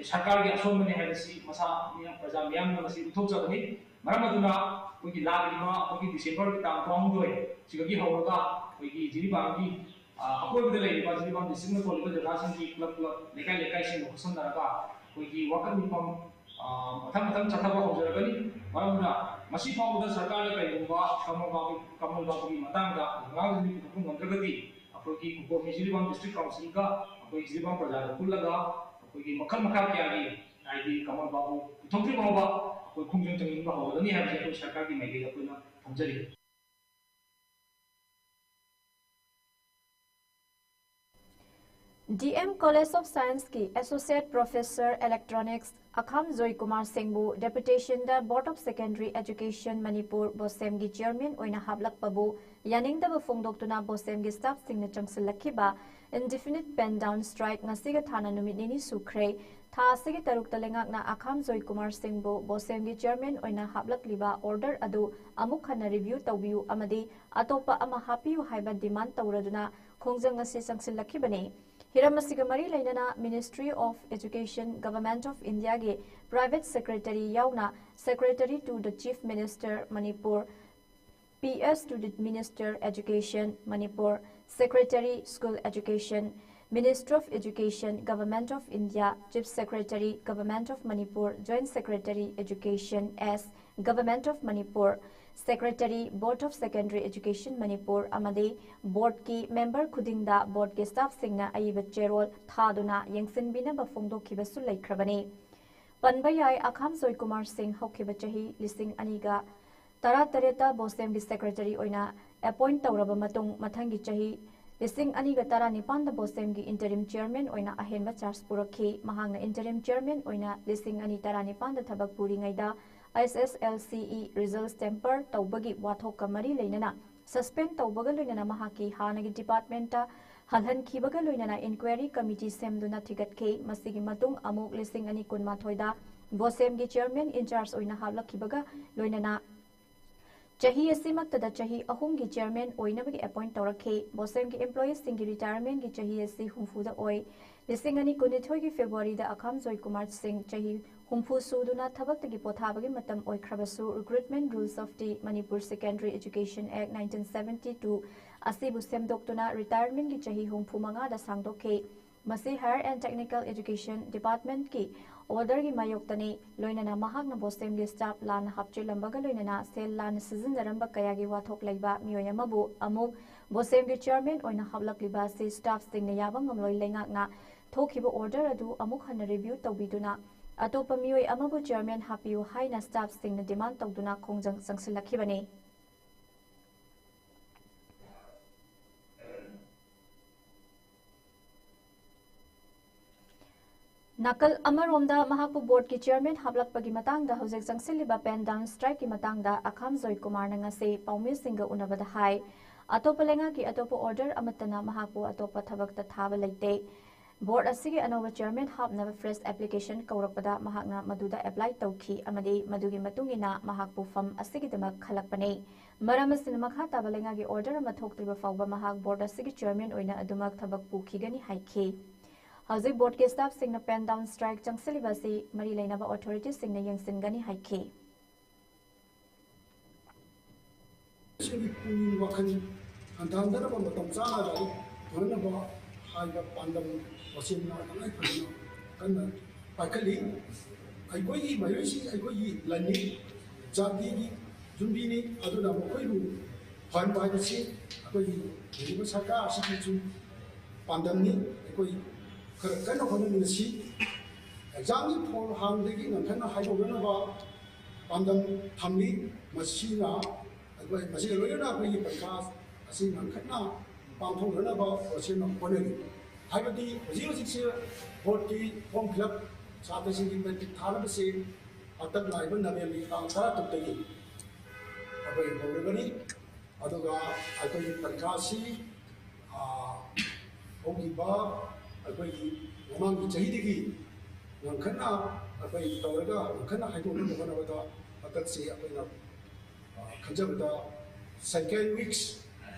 ꯁꯔꯀꯥꯔꯒꯤ ꯑꯁꯣꯟꯕꯅꯤ ꯍꯥꯏꯕꯁꯤ ꯃꯁꯥ ꯃꯤꯌꯥꯝ, ꯄ꯭ꯔꯖꯥ ꯃꯤꯌꯥꯝꯅ ꯃꯁꯤ ꯎꯠꯊꯣꯛꯆꯕꯅꯤ꯫ ꯃꯔꯝ ꯑꯗꯨꯅ ꯑꯩꯈꯣꯏꯒꯤ ꯂꯥꯛꯂꯤꯕ ꯑꯩꯈꯣꯏꯒꯤ ꯗꯤꯁꯦꯝꯕꯔꯒꯤ ꯇꯥꯡ ꯇꯔꯥꯍꯨꯝꯗꯣꯏ ꯁꯤꯗꯒꯤ ꯍꯧꯔꯒ ꯑꯩꯈꯣꯏꯒꯤ ꯖꯤꯔꯤꯕꯥꯝꯒꯤ, ꯑ, ꯑꯀꯣꯏꯕꯗ ꯂꯩꯔꯤꯕ ꯖꯤꯔꯤꯕꯥꯝ ꯗꯤꯁꯇ꯭ꯔꯤꯛꯅ ꯀꯣꯜꯂꯤꯕ ꯖꯒꯥꯁꯤꯡꯒꯤ ꯀ꯭ꯂꯕ ꯀ꯭ꯂꯕ, ꯂꯩꯀꯥꯏ ꯂꯩꯀꯥꯏꯁꯤꯡꯒ ꯈꯨꯠꯁꯝꯅꯔꯒ ꯑꯩꯈꯣꯏꯒꯤ ꯋꯥꯀꯠ ꯃꯤꯐꯝ, ꯑ, ꯃꯊꯪ ꯃꯊꯪ ꯆꯠꯊꯕ ꯍꯧꯖꯔꯒꯅꯤ꯫ ꯃꯔꯝ ꯑꯗꯨꯅ ꯃꯁꯤ ꯐꯥꯎꯕꯗ ꯁꯔꯀꯥꯔꯅ ꯀꯔꯤꯒꯨꯝꯕ ꯀꯃꯜ ꯕꯥꯕꯨ, ꯀꯃꯜ ꯕꯥꯕꯨꯒꯤ ꯃꯇꯥꯡꯗ ꯉꯥꯡꯗꯨꯅ ꯄꯨꯊꯣꯛꯄ ꯉꯝꯗ꯭ꯔꯒꯗꯤ ꯑꯩꯈꯣꯏꯒꯤ ꯀꯣꯀꯣꯃꯤ ꯖꯤꯔꯤꯕꯥꯝ ꯗꯤꯁꯇ꯭ꯔꯤꯛ ꯀꯥꯎꯟꯁꯤꯜꯒ ꯑꯩꯈꯣꯏ ꯖꯤꯔꯤꯕꯥꯝ ꯄ꯭ꯔꯖꯥꯒ ꯄꯨꯜꯂꯒ ꯑꯩꯈꯣꯏꯒꯤ ꯃꯈꯜ ꯃꯈꯥ ꯀꯌꯥꯒꯤ, ꯍꯥꯏꯗꯤ ꯀꯃꯜ ꯕꯥꯕꯨ ꯄꯨꯊꯣꯛꯇ꯭ꯔꯤ ꯐꯥꯎꯕ ꯑꯩꯈꯣꯏ ꯈꯣꯡꯖꯪ ꯆꯪꯁꯤꯟꯕ ꯍꯧꯔꯒꯅꯤ ꯍꯥꯏꯕꯁꯦ ꯑꯩꯈꯣꯏ ꯁꯔꯀꯥꯔꯒꯤ ꯃꯥꯏꯀꯩꯗ ꯑꯩꯈꯣꯏꯅ ꯊꯝꯖꯔꯤ꯫ ꯗꯤ ꯑꯦꯝ ꯀꯣꯂꯦꯖ ꯑꯣꯐ ꯁꯥꯏꯟꯁꯀꯤ associate professor electronics Akham Joy Kumar ꯁꯤꯡꯕꯨ ꯗꯦꯄꯨꯇꯦꯁꯟꯗ board of secondary education Manipur, ꯕꯣꯁꯦꯝꯒꯤ ꯆꯤꯌꯔꯃꯦꯟ ꯑꯣꯏꯅ ꯍꯥꯞꯂꯛꯄꯕꯨ ꯌꯥꯅꯤꯡꯗꯕ ꯐꯣꯡꯗꯣꯛꯇꯨꯅ ꯕꯣꯁꯦꯝꯒꯤ ꯁ꯭ꯇꯥꯐꯁꯤꯡꯅ ꯆꯪꯁꯤꯜꯂꯛꯈꯤꯕ ꯏꯟꯗꯤꯐꯤꯅꯤꯠ ꯄꯦꯟ ꯗꯥꯎꯟ ꯁ꯭ꯇ꯭ꯔꯥꯏꯛ ꯉꯁꯤꯒ ꯊꯥꯅ ꯅꯨꯃꯤꯠ ꯅꯤꯅꯤ ꯁꯨꯈ꯭ꯔꯦ꯫ ꯊꯥ ꯑꯁꯤꯒꯤ ꯇꯔꯨꯛꯇ ꯂꯩꯉꯥꯛꯅ ꯑꯈꯥꯝ ꯖꯣꯏ ꯀꯨꯃꯥꯔ ꯁꯤꯡꯕꯨ ꯕꯣꯁꯦꯝꯒꯤ ꯆꯤꯌꯔꯃꯦꯟ ꯑꯣꯏꯅ ꯍꯥꯞꯂꯛꯂꯤꯕ ꯑꯣꯔꯗꯔ ꯑꯗꯨ ꯑꯃꯨꯛ ꯍꯟꯅ ꯔꯤꯚ꯭ꯌꯨ ꯇꯧꯕꯤꯌꯨ ꯑꯃꯗꯤ ꯑꯇꯣꯞꯄ ꯑꯃ ꯍꯥꯞꯄꯤꯌꯨ ꯍꯥꯏꯕ ꯗꯤꯃꯥꯟ ꯇꯧꯔꯗꯨꯅ ꯈꯣꯡꯖꯪ ꯑꯁꯤ ꯆꯪꯁꯤꯜꯂꯛꯈꯤꯕꯅꯤ꯫ ꯍꯤꯔꯝ ꯑꯁꯤꯒ ꯃꯔꯤ ꯂꯩꯅꯅ Ministry of Education, Government of Indiaꯒꯤ private secretary ꯌꯥꯎꯅ Secretary to the Chief Minister, Manipur, P S to the Minister Education, Manipur, Secretary School Education, Ministry of Education, Government of India, Chief Secretary, Government of Manipur, Joint Secretary Education, S, Government of Manipur, Secretary, Board of Secondary Education, Manipur ꯑꯃꯗꯤ boardꯀꯤ member ꯈꯨꯗꯤꯡꯗ boardꯀꯤ staffꯁꯤꯡꯅ ꯑꯏꯕ ꯆꯦꯔꯣꯜ ꯊꯥꯗꯨꯅ ꯌꯦꯡꯁꯤꯟꯕꯤꯅꯕ ꯐꯣꯡꯗꯣꯛꯈꯤꯕꯁꯨ ꯂꯩꯈ꯭ꯔꯕꯅꯤ꯫ ꯄꯟꯕ ꯌꯥꯏ, ꯑꯈꯥꯝ ꯖꯣꯏꯀꯨꯃꯥꯔ ꯁꯤꯡ ꯍꯧꯈꯤꯕ ꯆꯍꯤ ꯂꯤꯁꯤꯡ ꯑꯅꯤꯒ ꯇꯔꯥꯇꯔꯦꯠꯇ ꯕꯣꯁꯦꯝꯒꯤ secretary ꯑꯣꯏꯅ appoint ꯇꯧꯔꯕ ꯃꯇꯨꯡ, ꯃꯊꯪꯒꯤ ꯆꯍꯤ ꯂꯤꯁꯤꯡ ꯑꯅꯤꯒ ꯇꯔꯥꯅꯤꯄꯥꯟꯗ ꯕꯣꯁꯦꯝꯒꯤ interim chairman ꯑꯣꯏꯅ ꯑꯍꯦꯟꯕ charge ꯄꯨꯔꯛꯈꯤ꯫ ꯃꯍꯥꯛꯅ interim chairman ꯑꯣꯏꯅ ꯂꯤꯁꯤꯡ ꯑꯅꯤ ꯇꯔꯥꯅꯤꯄꯥꯟꯗ ꯊꯕꯛ ꯄꯨꯔꯤꯉꯩꯗ S S L C E results temper ꯇꯧꯕꯒꯤ ꯋꯥꯊꯣꯛꯀ ꯃꯔꯤ ꯂꯩꯅꯅ suspend ꯇꯧꯕꯒ ꯂꯣꯏꯅꯅ ꯃꯍꯥꯛꯀꯤ ꯍꯥꯟꯅꯒꯤ departmentꯇ ꯍꯜꯍꯟꯈꯤꯕꯒ ꯂꯣꯏꯅꯅ inquiry committee ꯁꯦꯝꯗꯨꯅ ꯊꯤꯒꯠꯈꯤ꯫ ꯃꯁꯤꯒꯤ ꯃꯇꯨꯡ ꯑꯃꯨꯛ ꯂꯤꯁꯤꯡ ꯑꯅꯤ ꯀꯨꯟꯃꯥꯊꯣꯏꯗ ꯕꯣꯁꯦꯝꯒꯤ chairman in charge ꯑꯣꯏꯅ ꯍꯥꯞꯂꯛꯈꯤꯕꯒ ꯂꯣꯏꯅꯅ ꯆꯍꯤ ꯑꯁꯤꯃꯛꯇꯗ ꯆꯍꯤ ꯑꯍꯨꯝꯒꯤ chairman ꯑꯣꯏꯅꯕꯒꯤ appoint ꯇꯧꯔꯛꯈꯤ꯫ ꯕꯣꯁꯦꯝꯒꯤ employeeꯁꯤꯡꯒꯤ retirementꯒꯤ ꯆꯍꯤ ꯑꯁꯤ ꯍꯨꯝꯐꯨꯗ ꯑꯣꯏ꯫ ꯂꯤꯁꯤꯡ ꯑꯅꯤ ꯀꯨꯟꯅꯤꯊꯣꯏꯒꯤ Februaryꯗ ꯑꯈꯥꯝ ꯖꯣꯏꯀꯨꯃꯥꯔ ꯁꯤꯡ ꯆꯍꯤ ꯍꯨꯝꯐꯨ ꯁꯨꯗꯨꯅ ꯊꯕꯛꯇꯒꯤ ꯄꯣꯊꯥꯕꯒꯤ ꯃꯇꯝ ꯑꯣꯏꯈ꯭ꯔꯕꯁꯨ, Recruitment Rules of the Manipur Secondary Education Act nineteen seventy two ꯑꯁꯤꯕꯨ ꯁꯦꯝꯗꯣꯛꯇꯨꯅ retirementꯒꯤ ꯆꯍꯤ ꯍꯨꯝꯐꯨ ꯃꯉꯥꯗ ꯁꯥꯡꯗꯣꯛꯈꯤ꯫ ꯃꯁꯤ Higher and Technical Education Departmentꯀꯤ orderꯒꯤ ꯃꯥꯌꯣꯛꯇꯅꯤ꯫ ꯂꯣꯏꯅꯅ ꯃꯍꯥꯛꯅ ꯕꯣꯁꯦꯝꯒꯤ staff ꯂꯥꯟꯅ ꯍꯥꯞꯆꯤꯜꯂꯝꯕꯒ ꯂꯣꯏꯅꯅ ꯁꯦꯜ ꯂꯥꯟꯅ ꯁꯤꯖꯤꯟꯅꯔꯝꯕ ꯀꯌꯥꯒꯤ ꯋꯥꯊꯣꯛ ꯂꯩꯕ ꯃꯤꯑꯣꯏ ꯑꯃꯕꯨ ꯑꯃꯨꯛ ꯕꯣꯁꯦꯝꯒꯤ chairman ꯑꯣꯏꯅ ꯍꯥꯞꯂꯛꯂꯤꯕ ꯑꯁꯤ staffꯁꯤꯡꯅ ꯌꯥꯕ ꯉꯝꯂꯣꯏ꯫ ꯂꯩꯉꯥꯛꯅ ꯊꯣꯛꯈꯤꯕ order ꯑꯗꯨ ꯑꯃꯨꯛ ꯍꯟꯅ review ꯇꯧꯕꯤꯗꯨꯅ ꯑꯇꯣꯞꯄ ꯃꯤꯑꯣꯏ ꯑꯃꯕꯨ chairman ꯍꯥꯞꯄꯤꯌꯨ ꯍꯥꯏꯅ staffꯁꯤꯡꯅ demand ꯇꯧꯗꯨꯅ ꯈꯣꯡꯖꯪ ꯆꯪꯁꯤꯜꯂꯛꯈꯤꯕꯅꯤ꯫ ꯅꯥꯀꯜ ꯑꯃꯔꯣꯝꯗ, ꯃꯍꯥꯛꯄꯨ boardꯀꯤ chairman ꯍꯥꯞꯂꯛꯄꯒꯤ ꯃꯇꯥꯡꯗ ꯍꯧꯖꯤꯛ ꯆꯪꯁꯤꯜꯂꯤꯕ pen down strikeꯀꯤ ꯃꯇꯥꯡꯗ ꯑꯈꯥꯝ ꯖꯣꯏꯀꯨꯃꯥꯔꯅ ꯉꯁꯤ ꯄꯥꯎꯃꯤꯁꯤꯡꯒ ꯎꯅꯕꯗ ꯍꯥꯏ, ꯑꯇꯣꯞꯄ ꯂꯩꯉꯥꯛꯀꯤ ꯑꯇꯣꯞꯄ order ꯑꯃꯠꯇꯅ ꯃꯍꯥꯛꯄꯨ ꯑꯇꯣꯞꯄ ꯊꯕꯛꯇ ꯊꯥꯕ ꯂꯩꯇꯦ꯫ Board ꯑꯁꯤꯒꯤ ꯑꯅꯧꯕ chairman ꯍꯥꯞꯅꯕ fresh application ꯀꯧꯔꯛꯄꯗ ꯃꯍꯥꯛꯅ ꯃꯗꯨꯗ apply ꯇꯧꯈꯤ ꯑꯃꯗꯤ ꯃꯗꯨꯒꯤ ꯃꯇꯨꯡ ꯏꯟꯅ ꯃꯍꯥꯛꯄꯨ ꯐꯝ ꯑꯁꯤꯒꯤꯗꯃꯛ ꯈꯜꯂꯛꯄꯅꯤ꯫ ꯃꯔꯝ ꯑꯁꯤꯅ, ꯃꯈꯥ ꯇꯥꯕ ꯂꯩꯉꯥꯛꯀꯤ order ꯑꯃ ꯊꯣꯛꯇ꯭ꯔꯤꯕ ꯐꯥꯎꯕ ꯃꯍꯥꯛ board ꯑꯁꯤꯒꯤ chairman ꯑꯣꯏꯅ ꯑꯗꯨꯃꯛ ꯊꯕꯛ ꯄꯨꯈꯤꯒꯅꯤ ꯍꯥꯏꯈꯤ꯫ ꯍꯧꯖꯤꯛ boardꯀꯤ staffꯁꯤꯡꯅ pen down strike ꯆꯪꯁꯤꯜꯂꯤꯕ ꯑꯁꯤ ꯃꯔꯤ ꯂꯩꯅꯕ authorityꯁꯤꯡꯅ ꯌꯦꯡꯁꯤꯟꯒꯅꯤ ꯍꯥꯏꯈꯤ꯫ ꯁꯤꯡꯒꯤ ꯄꯨꯛꯅꯤꯡ ꯋꯥꯈꯜ ꯍꯟꯊꯍꯟꯗꯅꯕ ꯃꯇꯝ ꯆꯥꯅ ꯂꯥꯏꯔꯤꯛ ꯐꯪꯅꯅꯕ ꯍꯥꯏꯕ ꯄꯥꯟꯗꯝ ꯋꯥꯁꯦꯝꯅ ꯇꯉꯥꯏ ꯐꯗꯅ ꯀꯟꯅ ꯄꯥꯏꯈꯠꯂꯤ꯫ ꯑꯩꯈꯣꯏꯒꯤ ꯃꯍꯩꯔꯣꯏꯁꯤꯡ ꯑꯩꯈꯣꯏꯒꯤ ꯂꯟꯅꯤ, ꯖꯥꯇꯤꯒꯤ ꯌꯨꯝꯕꯤꯅꯤ꯫ ꯑꯗꯨꯅ ꯃꯈꯣꯏꯕꯨ ꯐꯍꯟꯕ ꯍꯥꯏꯕꯁꯤ ꯑꯩꯈꯣꯏꯒꯤ ꯂꯩꯔꯤꯕ ꯁꯔꯀꯥꯔ ꯑꯁꯤꯒꯤꯁꯨ ꯄꯥꯟꯗꯝꯅꯤ꯫ ꯑꯩꯈꯣꯏ ꯈꯔ ꯀꯟꯅ ꯍꯣꯠꯅꯃꯤꯟꯅꯁꯤ꯫ ꯑꯦꯛꯖꯥꯝꯒꯤ ꯐꯣꯜ ꯍꯥꯡꯗꯒꯤ ꯉꯟꯈꯠꯅ ꯍꯥꯏꯗꯣꯛꯅꯅꯕ ꯄꯥꯟꯗꯝ ꯊꯝꯂꯤ꯫ ꯃꯁꯤꯅ ꯑꯩꯈꯣꯏ, ꯃꯁꯤꯒ ꯂꯣꯏꯅꯅ ꯑꯩꯈꯣꯏꯒꯤ ꯄꯔꯤꯈꯥ ꯑꯁꯤ ꯉꯟꯈꯠꯅ ꯄꯥꯡꯊꯣꯛꯅꯅꯕ ꯋꯥꯁꯦꯝꯅ ꯍꯣꯠꯅꯔꯤ꯫ ꯍꯥꯏꯕꯗꯤ ꯍꯧꯖꯤꯛ ꯍꯧꯖꯤꯛꯁꯦ ꯕꯣꯔꯗꯀꯤ ꯐꯣꯔꯝ ꯐꯤꯜ ꯑꯞ, ꯁꯥꯇ꯭ꯔꯁꯤꯡꯒꯤ ꯃꯦꯇ꯭ꯔꯤꯛ ꯊꯥꯅꯕꯁꯤ ꯍꯟꯗꯛ ꯂꯥꯛꯏꯕ ꯅꯕꯦꯝꯕꯔꯒꯤ ꯇꯥꯡ ꯇꯔꯥꯇꯔꯨꯛꯇꯒꯤ ꯑꯩꯈꯣꯏ ꯍꯧꯔꯒꯅꯤ꯫ ꯑꯗꯨꯒ ꯑꯩꯈꯣꯏꯒꯤ ꯄꯔꯤꯈꯥꯁꯤ, ꯑꯥ, ꯍꯧꯈꯤꯕ ꯑꯩꯈꯣꯏꯒꯤ ꯃꯃꯥꯡꯒꯤ ꯆꯍꯤꯗꯒꯤ ꯉꯟꯈꯠꯅ ꯑꯩꯈꯣꯏ ꯇꯧꯔꯒ ꯉꯟꯈꯠꯅ ꯍꯥꯏꯗꯣꯛꯅꯕ ꯍꯣꯠꯅꯕꯗ ꯍꯟꯗꯛꯁꯤ ꯑꯩꯈꯣꯏꯅ, ꯑꯥ, ꯈꯟꯖꯕꯗ second weeks